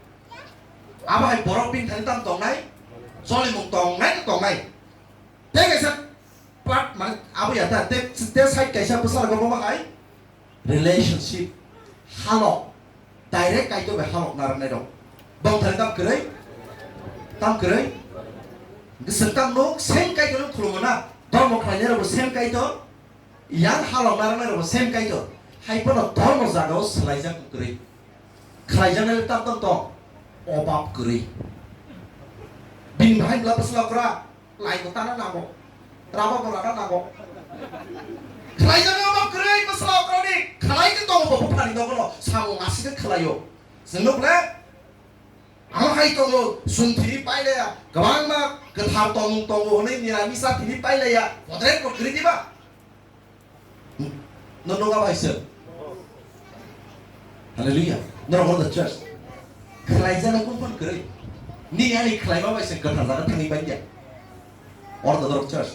Abo hai borok bini thani tam tongnai. Jolimung tongnai no tongnai. Tei kaisa part mane abo ya ta, te, te side kaisa bwsarok bo hai relationship halok, direct Kaitor bai halok narwknai rok. Bong thani tam kwrwi, tam kwrwi. Swkang no same Kaitor no khulumo na, dormo khlainai rok bo same Kaitor, yang halok narwknai rok bo same Kaitor. Hai phano dhormo jagao swlaijak kwrwi. Khlaijaknai le tam tam tong, obab kwrwi. Bini bahai bwla bwsla okra, lai bo tana nango, raba bo rana nango. Khlaijaknai obab kwrwi bwsla okrani, khlai khe tongo bo buphani nogono, samung aswk khe khlaio. Chwng nuk le, amo hai tongo, chwng thini pailaya, kwbangma kwthar tongmung tongo hwnwi niramisa thini pailaya, bodrek bo kwrwi diba? No, no, bai sir. Hallelujah. Norok order church. Khlaijana kumpon kwrwi. Nini ani khlaima bai se kwthar jaga thangwi bai ya. Order dorok church.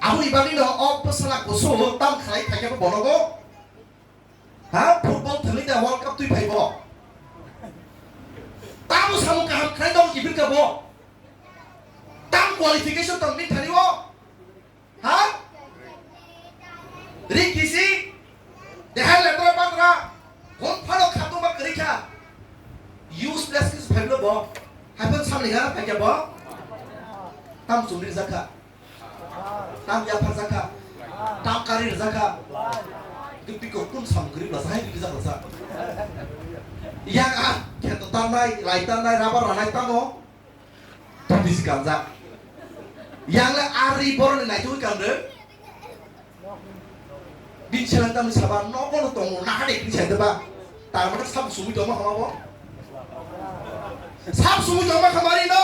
Aboni bagwi no o bwsala kusu tam khlai phaikhe bo bonogo. Ha, football thwngwi da World Cup twi phaibo. Tamo samung kaham khlai dong ibirka bo. Tam qualification tong ni thani o. Ha? Ri kisi? Dehai letra patra. Hon phano khatungma kwrwi kha. Useless kis phai bo. Hai phano samni gara phai kha bo. Tam chumri jakha. Tam yaphar jakha. Tam kari jakha. Duk duk kum sam kwrwi bla sai duk jakha sa. Yang a kheto tanai, lai tanai, raba ranai tamo. Tubis kanjak. Yang le ari boroni naitugwi kanre. Bini seleng tamni saba nogo no tongo nahade kini sai deba. Tar mane sab sumui tongma khama bo. Sab sumui tongma khama ri no.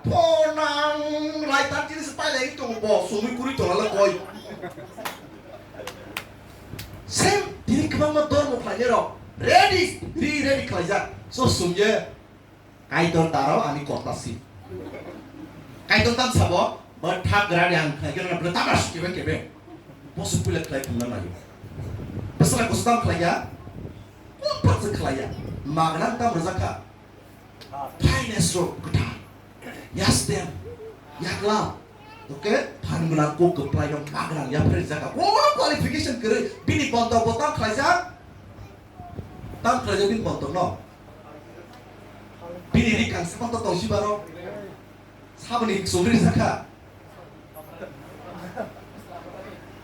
Ponang lai tan kini se pai lai tongo bo sumui kuri tongla koi. Sem tini kwbangma dormo khlainai rok ready, ri ready khlaijak. So sumye. Kaitor darao ani kotasi. Kaitor tam sabo, bo thak grani ang khlai khe nang bwle tama su kebe kebe. Bo su puila khlai thumna nayo. Bwsala kusu tam khlai ya. Kun patsa khlai ya. Magna tam rwjak kha. Finest road kwthar. Yastem. Yakla. Okay? Phan gwnang kok kwplai no magna ya phre jaka. Bo qualification kwrwi. Bini bontok bo tam khlai jak. Tam khlai jak bini bontok no. Bini ri kangsi phano tong si baro. Saboni chumri rijak kha.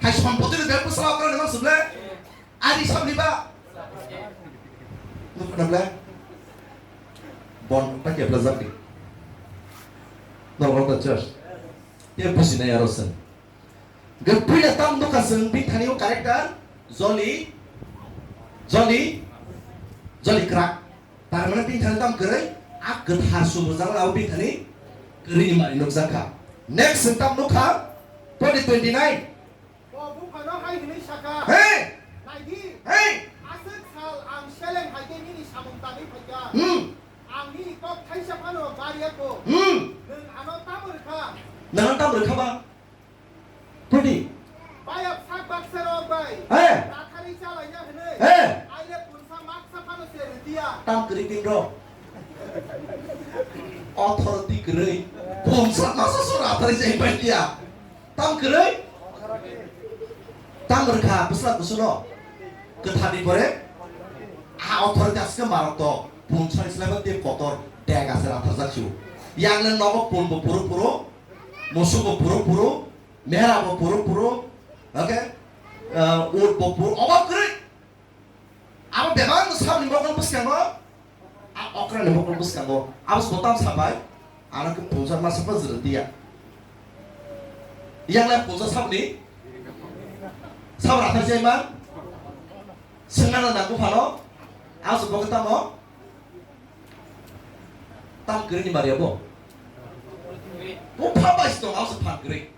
Hai sompoti ni bebak bwsala okra ni mang suble. Ari sabni ba. Nuk na ble. Bon ta ke bla jak di. No, what the church. Ye busi na yaro sen. Gapui na tam nukha chwng bini thani o character joli, joli, joli kwrak. Tar mane bini thani tam kwrwi, a kwthar sumrwjak abo bini thani kwrwi ni mari nukjak kha. Next chwng tam nukha, twenty twenty-nine. Bo buphano hai hwnwi sakha, "Hey! Naidi, hey! Aswk sal ang seleng hai khe nini samung tangwi phaikha. Hmm. Ang nini kok thaisa phano bar ya kho. Hmm. Nwng ano tamo rwkha?" Nang ano tamo rwkha ba? Pudi. Bayap sak baksa rok bai. He. Rathari chalaina hwnwi. He. Aile punsa maksa phano se rwdiya. Tam kwrwi tin rok. Authority kwrwi. Punsa maksa so rathari chai bai diya. Tam kwrwi. Tam rwkha bwsla kusuno. Kwtharni pore. A authority aske marok to. Punsa islaba te kotor. Dega se ratharjak siu. Yang le nogo pun bo puru puru. Musuk bo puru puru, mera bo puru puru, okay? Ah, ut bo puru, obo kwrwi. Abo bebak no sabni mokol bwskango, a okra ni mokol bwskango, abo se bo tam sabai, ano khe punsa masa pa jwrwng diya. Yang lai punsa sabni, sab rathar jai man, sengna na nangkuk phano, abo se bo khe tamo, Tam kwrwi ni mari abo. Bo pha bai se tong, abo se phan kwrwi.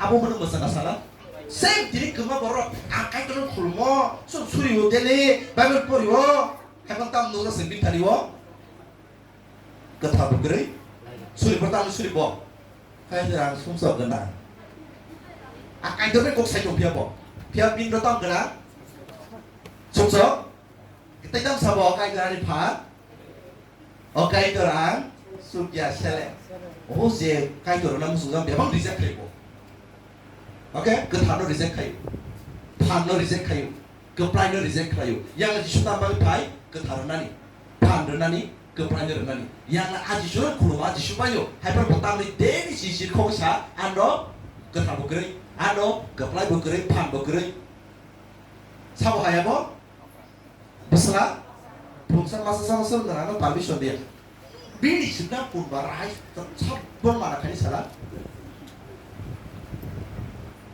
Abo hwnwi mwsaka sala. Same tini kwma borok ang Kaitorno khulmo, suk suri o daily, Bible pori o, haiphano tam nukjak se bini thani o. Kwthar bo kwrwi. Suri bo tam suri bo. Hai se ang sumsok gana. A Kaitor bai kok sai tong phiya bo. Phiya bini ro tam gana. Sumsok. Tei tam sabo Kaitor ani phan. O Kaitor ang sukya sele. O je Kaitor na musuk jang bebang reject khai bo. Okay, kwthar no reject khai. Phan no reject khai. Kwplai no reject khai. Yang Jisu tam bai phai kwthar nani. Phan rwnani, kwplai no rwnani. Yang a Jisu no khuluma Jisu bai yo. Hai par bo tam ni deni si si khok sa ano kwthar bo kwrwi. Ano kwplai bo kwrwi, phan bo kwrwi. Sabo hai abo? Bwsla? Pungsa masa sama sama nang ano permission dia. Bini sida purba rai sabon mana kani sala.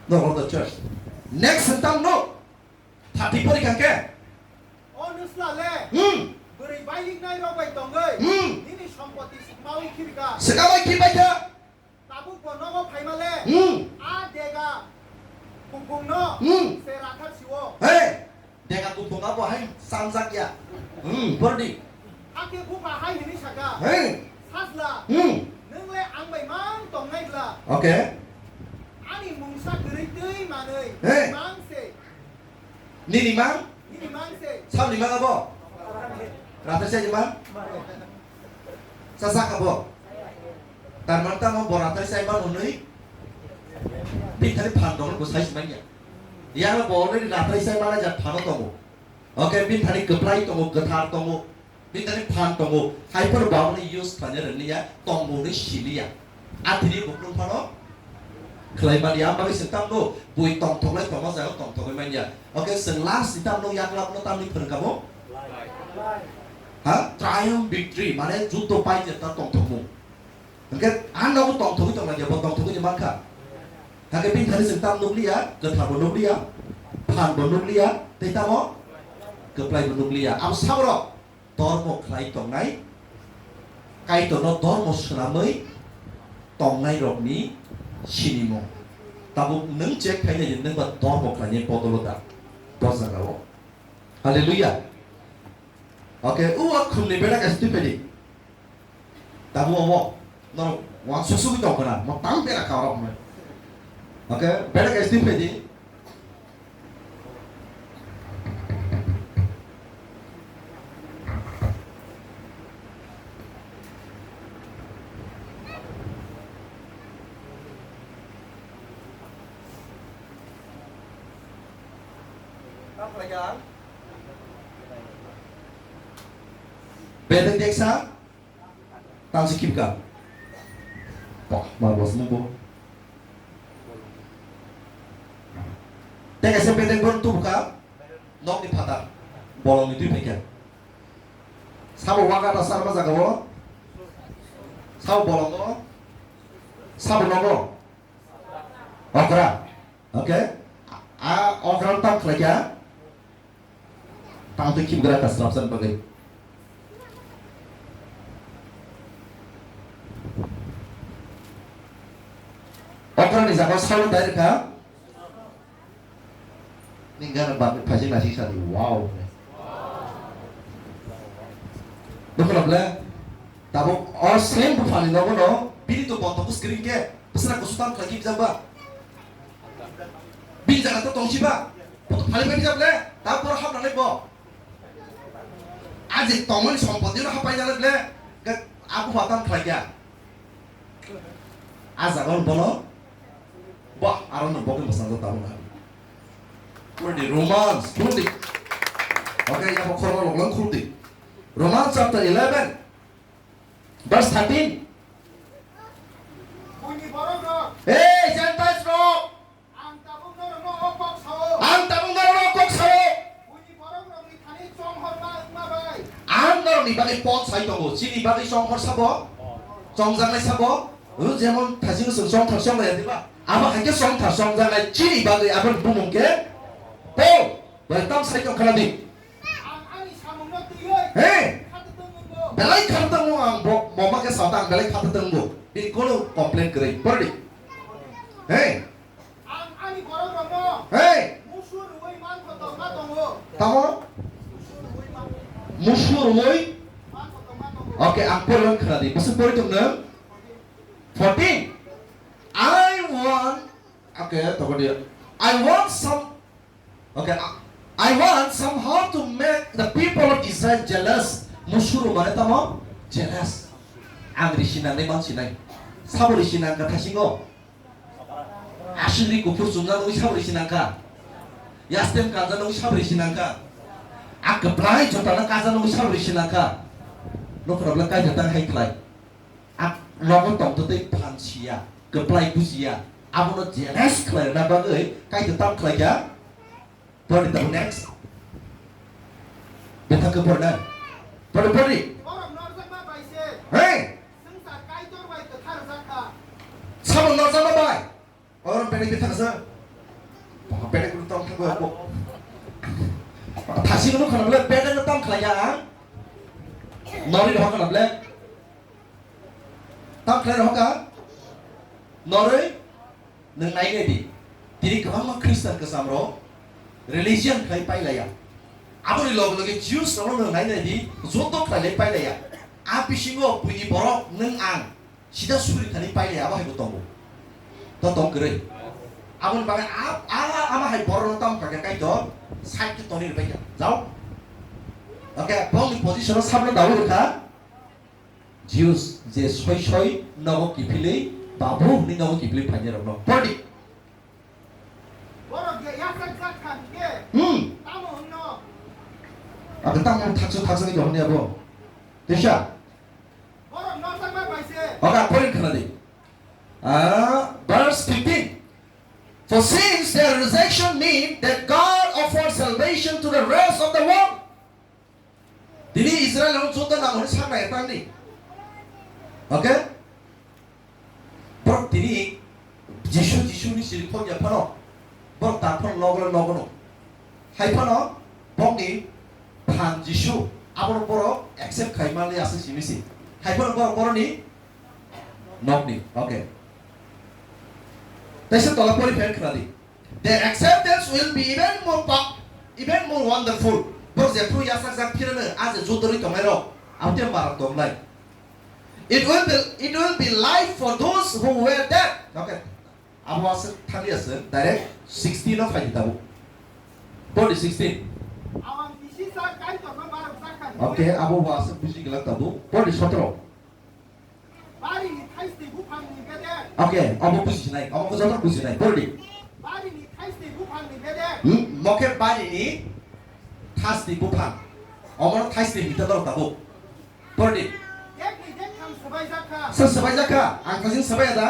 No, of the church. Next sentence no. Thati pori kake. O nusla le. Hmm. Bwrwi bailik nai rok bai tongwi. Hmm. Nini sompoti sikmawi khirka. Sikmawi khirka. Tabuk bo nogo phaima le. Hmm. A dega kuphung no. Hmm. Se rathar siwo. Hey. Dega kuphung abo hai sanjak ya. Hmm, bordi. Hakhe bupha hai hini saka. Hey. Sajla. Hmm. Nung le ang bai mang tongnai bla. Okay. Ani mungsa kwrwi twi manwi. Hey. Mang se. Nini mang? Nini mang se. Sab ni mang abo? Rathai sai ni mang? Sa sa kabo. Tar man tamo bo rathai sai man hwnwi. Bini thani phan dong bo sai si manya. Yang bo already rathai sai mana ja phano tongo. Okay, bini thani kwplai tongo, kwthar tongo. Bini thani phan tongo, hai phano bo abono use khlaina rwliya, tongmungni siliya. A thini buklung phano khlai manya, ang bagwi chwng tamno bui tongthok lai tongma jaga tongthogwi manya. Okay, chwng last ni tamno yaklapno tamni phwrwng kamo? Ha? Triumph victory, mane juddo pai je ta tongthokmung. Hwnkhe a nogo tongthogwi tonglaikha, bo tongthogwi ni mankha. Hakhe bini thani chwng tam nukliya, kwthar bo nukliya, phan bo nukliya, tei tamo kwplai bo nukliya. Abo saborok dormo khlai tongnai, Kaitorno dormo swnamwi tongnairokni sinimung. Tabuk nwng check khainai di, nwng ba dormo khlainai bodolo da, bo jagao. Hallelujah. Okay, o a khumni bera kaisa twi phaidi. Tabuk obo norok wansuk sugwi tong khna, mo tang bera ka rok hwnwi. Okay, bera kaisa twi phaidi. Bedeng deksa. Tang si kipka. Pah, ma bos mo bo. Teka se bedeng bon tu buka. Nok ni phatar. Bolong ni twi phaikha. Sabo waga ta sarma jaga bo. Sabo bolong bo. Sabo nogo. Okra. Okay. A okra tam khlaikha. Tang twi khibgra ka srapsan bagwi. Okra ni jaga salo dai rwkha. Ni gana bak phajing nasi sani, wow. Dukho na ble. Tabuk o same buphani nogo no bini to bonto screen ke. Bwswra kusu tam khlai khe bijak ba? Bini jaga to tong si ba? Bo to phali phai bijak le? Ta boro hap nangnai bo. A je tongmani sompoti no hapai nangnai le? Ga abu pha tam khlai kya? A jaga on bono. Ba, aro no bo ke masang ta tamo na. Purdi Romans, purdi. Okay, ya bo khorma lok lang khurdi. Romans chapter eleven. Verse thirteen. Buini borok rok. Hey, Gentiles rok. Ang tabuk norokno o kok sao. Ang tabuk norokno o kok sao. Buini borok rokni thani chonghorma wngma bai. Ang norokni bagwi pot sai tongo. Chini bagwi chonghor sabo? Chongjaknai sabo? O jemon thajino chwng chongthar chonglaiya diba? Abo hai khe chongthar chongjaknai chini bagwi aboni bumung khe Paul. Bai tam sai tong khna di. Ang ani samungno twiwi He. Khatwtwng wngo. Belai khatwtwng wngo ang bo, bo ma khe sa ta ang belai khatwtwng wngo. Bini kono complain kwrwi. Pordi. He. Ang ani borok rokno He. Musu rwui man kotor ma tongo. Tamo? Musu rwui man. Musu rwui? Man kotor ma tongo. Okay, ang pori khna di. Bwswk pori tong nang? Fourteen. I want, okay, toko dia. I want some Okay, I, I want somehow to make the people of Israel jealous. Musuru mane tamo? Jealous. Ang risi nangnai man sinai. Sabo risi nangkha thasingo. Aswk ri kuphur chumjak nungwi sabo risi nangkha. Yastem kanjak nungwi sabo risi nangkha. A kwplai jotana kajak nungwi sabo risi nangkha. Nokhrok le kaisa tang hai khlai. A nogo tongtwtwi phan siya, kwplai bujiya, abono jealous khlaina bagwi Kaitor tam khlaikha. Pori tabuk next. Bethakhe pornai. Pori pori. Borok norjakma bai se. Hey! Swngchar Kaitor bai kwthar jakha. Sabo norjakma bai. Oro bethak bethak sa. Bethak guru tong thangwi ako. Thasi guru khana bole bethak no tong khlaiya ang. Nori rohor khana bole. Tong khlai rohor ka. Nori. Nwng nai nai di, tini kwbangma Khristan kwcham rok religion khlai pailaiya. Aboni loge loge Jews rokno nwng nai nai di, joto khlai lai pailaiya. A bisingo buini borok nwng ang sida suri thani pailaiya, abo hai bo tongo. To tong kwrwi. Aboni bagwi a, a, ama hai borok rok tamo kha khe Kaitor side khe toni rwbai kha. Jao. Okay, bongni position o sabno dawi rwkha. Jews je soi soi nogo kiphilwi, babu hwnwi nogo kiphilwi phainai rokno. Pori. Borok je yasak jak kha hwnkhe, hmm, tamo hwnno? Abo tamo thaksa thaksa ni dohon ya bo. Tisa. Borok norjakma bai se. Oga pori khana di. Ah, verse fifteen. For since their rejection mean that God offered salvation to the rest of the world. Tini Israel rok joto nang hwnwi sak nai tang di. Okay? Borok tini Jisu, Jisu ni siri khok ya phano. Borok ta phano logo logo no. Hai phano bokni phan Jisu abono borok accept khai mani asa simi si. Hai phano borok boroni nokni. Okay. Taisa tola pori phen khna di. Their acceptance will be even more pa-, even more wonderful. Borok jephru yasak jak phirano, a je judorwi tongnai rok, abotwi marak tongnai. It will be, it will be life for those who were dead. Okay. Abo aswk thangwi aswk direct sixteen o phaidi tabuk. Forty sixteen. Awang bisi sa Kaitorno barok jak kha. Okay, abo bo aswk buji glak tabuk. Forty sotro. Barini thaisni buphangni bedek. Okay, obo buji sinai, obo joto buji sinai, pordi. Barini thaisni buphangni bedek. Hmm, mokhe barini thaisni buphang. Omo thaisni hita dor tabuk. Pordi. Dekni dektham swbai jak kha. Sir swbai jak kha? Ang thajin swbai ya da?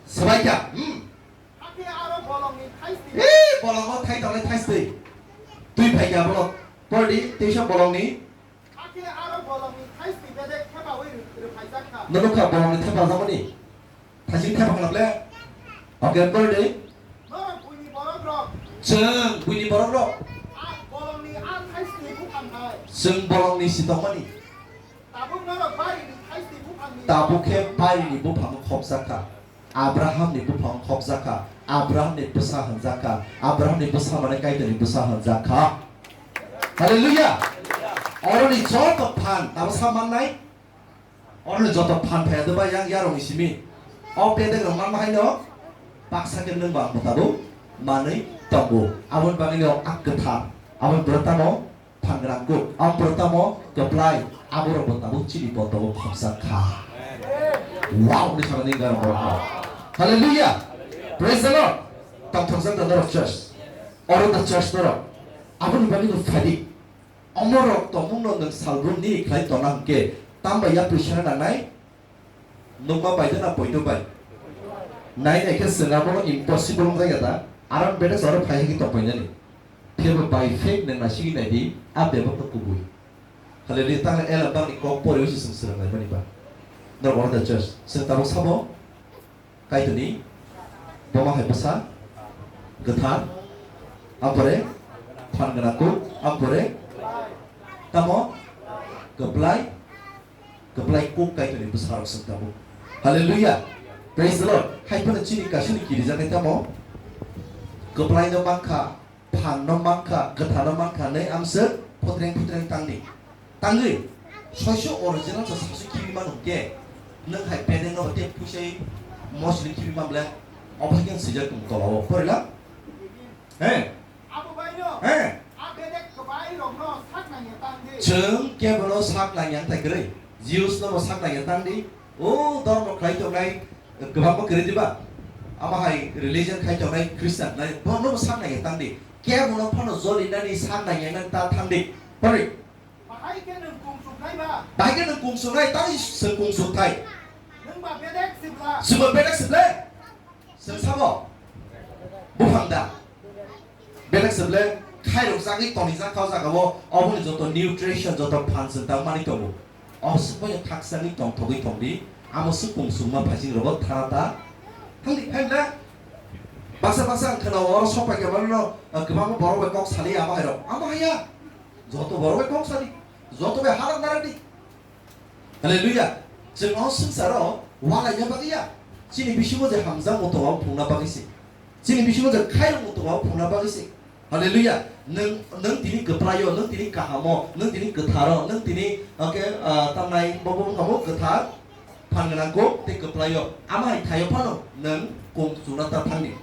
Swbai kha. Hmm. Hakhe aro bolongni thaisni. Ee, bolongo thai tongnai thaisni. Twi phai kha bolong. Pordi, teisa bolongni. Hakhe aro bolongni thaisni bedek thepaui rw-, rwphaijak kha. Nukha bolongni thepa jamani. Thaisni thepa khna ble. Okay, pordi. Norok buini borok rok. Chwng buini borok rok. A bolongni a thaisni buphang hai. Chwng bolongni si tongmani. Tabuk norok barini thaisni buphangni. Tabuk khe barini buphango khopjak kha. Abrahamni buphang khopjak kha, Abrahamni bwsa hwnjak kha, Abrahamni bwsa mane Kaitorni bwsa hwnjak kha. Hallelujah! Oroni joto phan, abo sa mannai? Oroni joto phan phai do ba yang yarongni simi. O bedek rok manma haino, baksa khe nwng ba ang bo tabuk manwi tongo. Aboni bagwino a kwthar, aboni bwrwi tamo Phan gwnang kuk, ang poro tamo kwplai, aborok bo tabuk chini bondhogo khopjak kha. Wow, ni thani gwnang borok no. Hallelujah. Praise the Lord. Tongthokjak da norok church. Oro da church norok. Aboni bagwi no phadi. Omorok tongmung no nwng salbrum ni khlai tona hwnkhe, tamba yapri sana nangnai? Nukma bai de na poito bai? Nai nai khe chwng abono impossible wng jaya da? Aram bedek oro phai hwnwi tong painani. Phiya bo by faith nang naisingwi nai di, a bebak no kubui. Hallelujah, tang ela bang ni kok pori usi chwng swrwng lai mani ba. Norok oro da church. Chwng tabuk sabo? Kaitorni boma hai bwsa, kwthar, ampore, phan gwnang kuk, ampore, tamo, kwplai, Kwplai kuk Kaitorni bwsarok swng tabuk. Hallelujah. Praise the Lord. Hai phano chini kasuni kirijaknai tamo? Kwplai no mankha, phan no mankha, kwthar no mankha, nei amswk phutreng phutreng tangdi. Tangwi, soisu original sa sasu kibi mano hwnkhe, nwng hai bedeng no tei phuisai mosli kibi mamle, obo hai khe swijak tong tolao. Porila? He? Abo baino, he, a bedek kwbai rokno sak nangya tang di. Chwng kebono sak nangya wng thai kwrwi. Jews no bo sak nangya tang di. O dormo khlai tongnai, kwbangma kwrwi diba? Amo hai religion khai tongnai Christian nai, bono bo sak nangya tang di. Kebono phano joli nani sak nangya nang ta thang di. Pori. Bahai khe nwng kung suknai ba? Bahai khe nwng kung suknai, tang se kung sukthai. Nwng ba bedek sibla? Sibo bedek sible? Seng sabo? Buphang da? Bedek sible? khairok jagwi tonijak kha o jaga o, oboni joto nutrition, joto phan chwng tang mani tongo. Oboswk bai thakchagwi tongthogwi tongdi, amo swk kung sungma phaising rogo thana ta thangdi. Hai na? Baksa baksa ang khwnao oro sok pai khe mano, ah, kwbangma borok bai kok sali amo hai rok. Amo haya. Joto borok bai kok sali. Joto bai halak naradi. Hallelujah. Chwng o swngcharo walaina bagwi ya. Chini bisingo je hamjak mutongo phungna bagwi se. Chini bisingo je khairok mutongo phungna bagwi se. Hallelujah. Nwng, nwng tini kwplaio, nwng tini kahamo, nwng tini kwtharo, nwng tini, okay, ah, tamnai bobo wngkha mo kwthar, phan gwnang kuk tei kwplaio. Ama hai thaio phano nwng kung chuna ta thangni.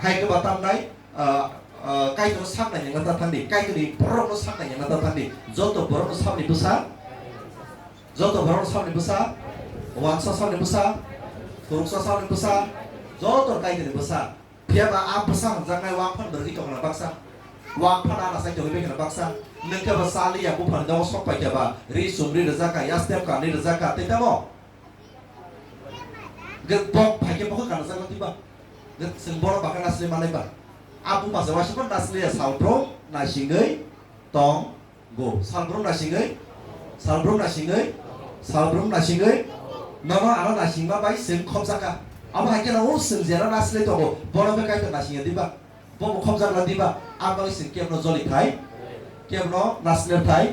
Hai khe ba tamnai, ah, ah, Kaitorno sak naina ta thangni, Kaitorni borokno sak naina ta thangni. Joto borokno sabni bwsa, joto borokno sabni bwsa, wansa sabni bwsa, khoroksa sabni bwsa, joto Kaitorni bwsa. Phiya ba a bwsa hwnjaknai wak phano rwgwi tongkha na baksa. Wak phano ana sai tongwi bai khna baksa. Nwng khe ba chaliya buphani nogo sok pai khe ba ri chumri rwjak kha, yastep kanwi rwjak kha, tei tamo? Ge bok phai khe bokhe kana jakna twiba. Ge chwng bono bakha nasle manai ba. A buma se waisa phano nasle ya salbrum naisingwi tong. Go, salbrum naisingwi, salbrum naisingwi, salbrum naisingwi, nono ano naisingma bai chwng khopjakha. Abo hai kheno o chwng jera nasilai tongo, bono khe Kaitor naisingya diba? Bobo khopjakla diba? Aboni chwng kebono joli thai, kebono nasilai thai,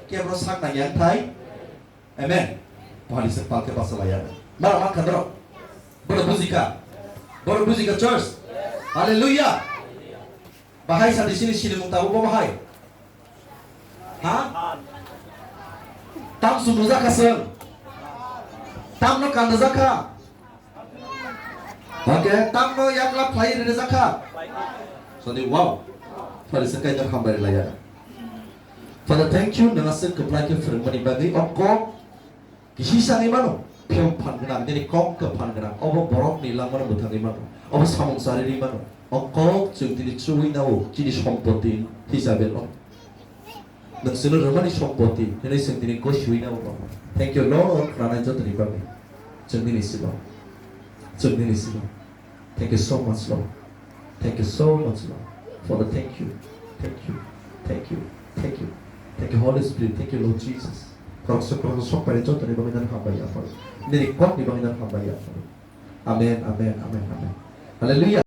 kebono sak nangya thai. Amen. Pohani se palke pasalaya. Mara mankha norok. Bono bujikha. Bono bujikha church. Hallelujah. Bahai sadi sini sini mung tabu bo bahai. Ha? Tam sumrujak kha chwng. Tamno kanrujak kha. Okay, tamno yakla phlai rijak kha. Sadi wow. Phari se kaijak hambai laya. Father, thank you, nang aswk kwplai khe phwrwngmani bagwi o kok Kisi sangwi mano, phiyok phan gwnang, nini kok khe phan gwnang, obo borokni langmano mwthangwi mano, obo samung charwi mano. O kok chwng tini chuwi nao, chini sompoti hisabe no. Nwng chwngno rwmani sompoti, hwnwi chwng tini gosiwi nao. Thank you, Lord, khwnanai jotoni bagwi. Chwng nini silo. Chwng nini silo. Thank you so much, Lord. Thank you so much, Lord. Father, thank you. Thank you. Thank you. Thank you. Thank you, Holy Spirit. Thank you, Lord Jesus. Khoroksa khoroksa sok pai jotoni bagwi nang hambai ya, Father. Nini kokni bagwi nang hambai ya, Father. Amen, amen, amen, amen. Hallelujah.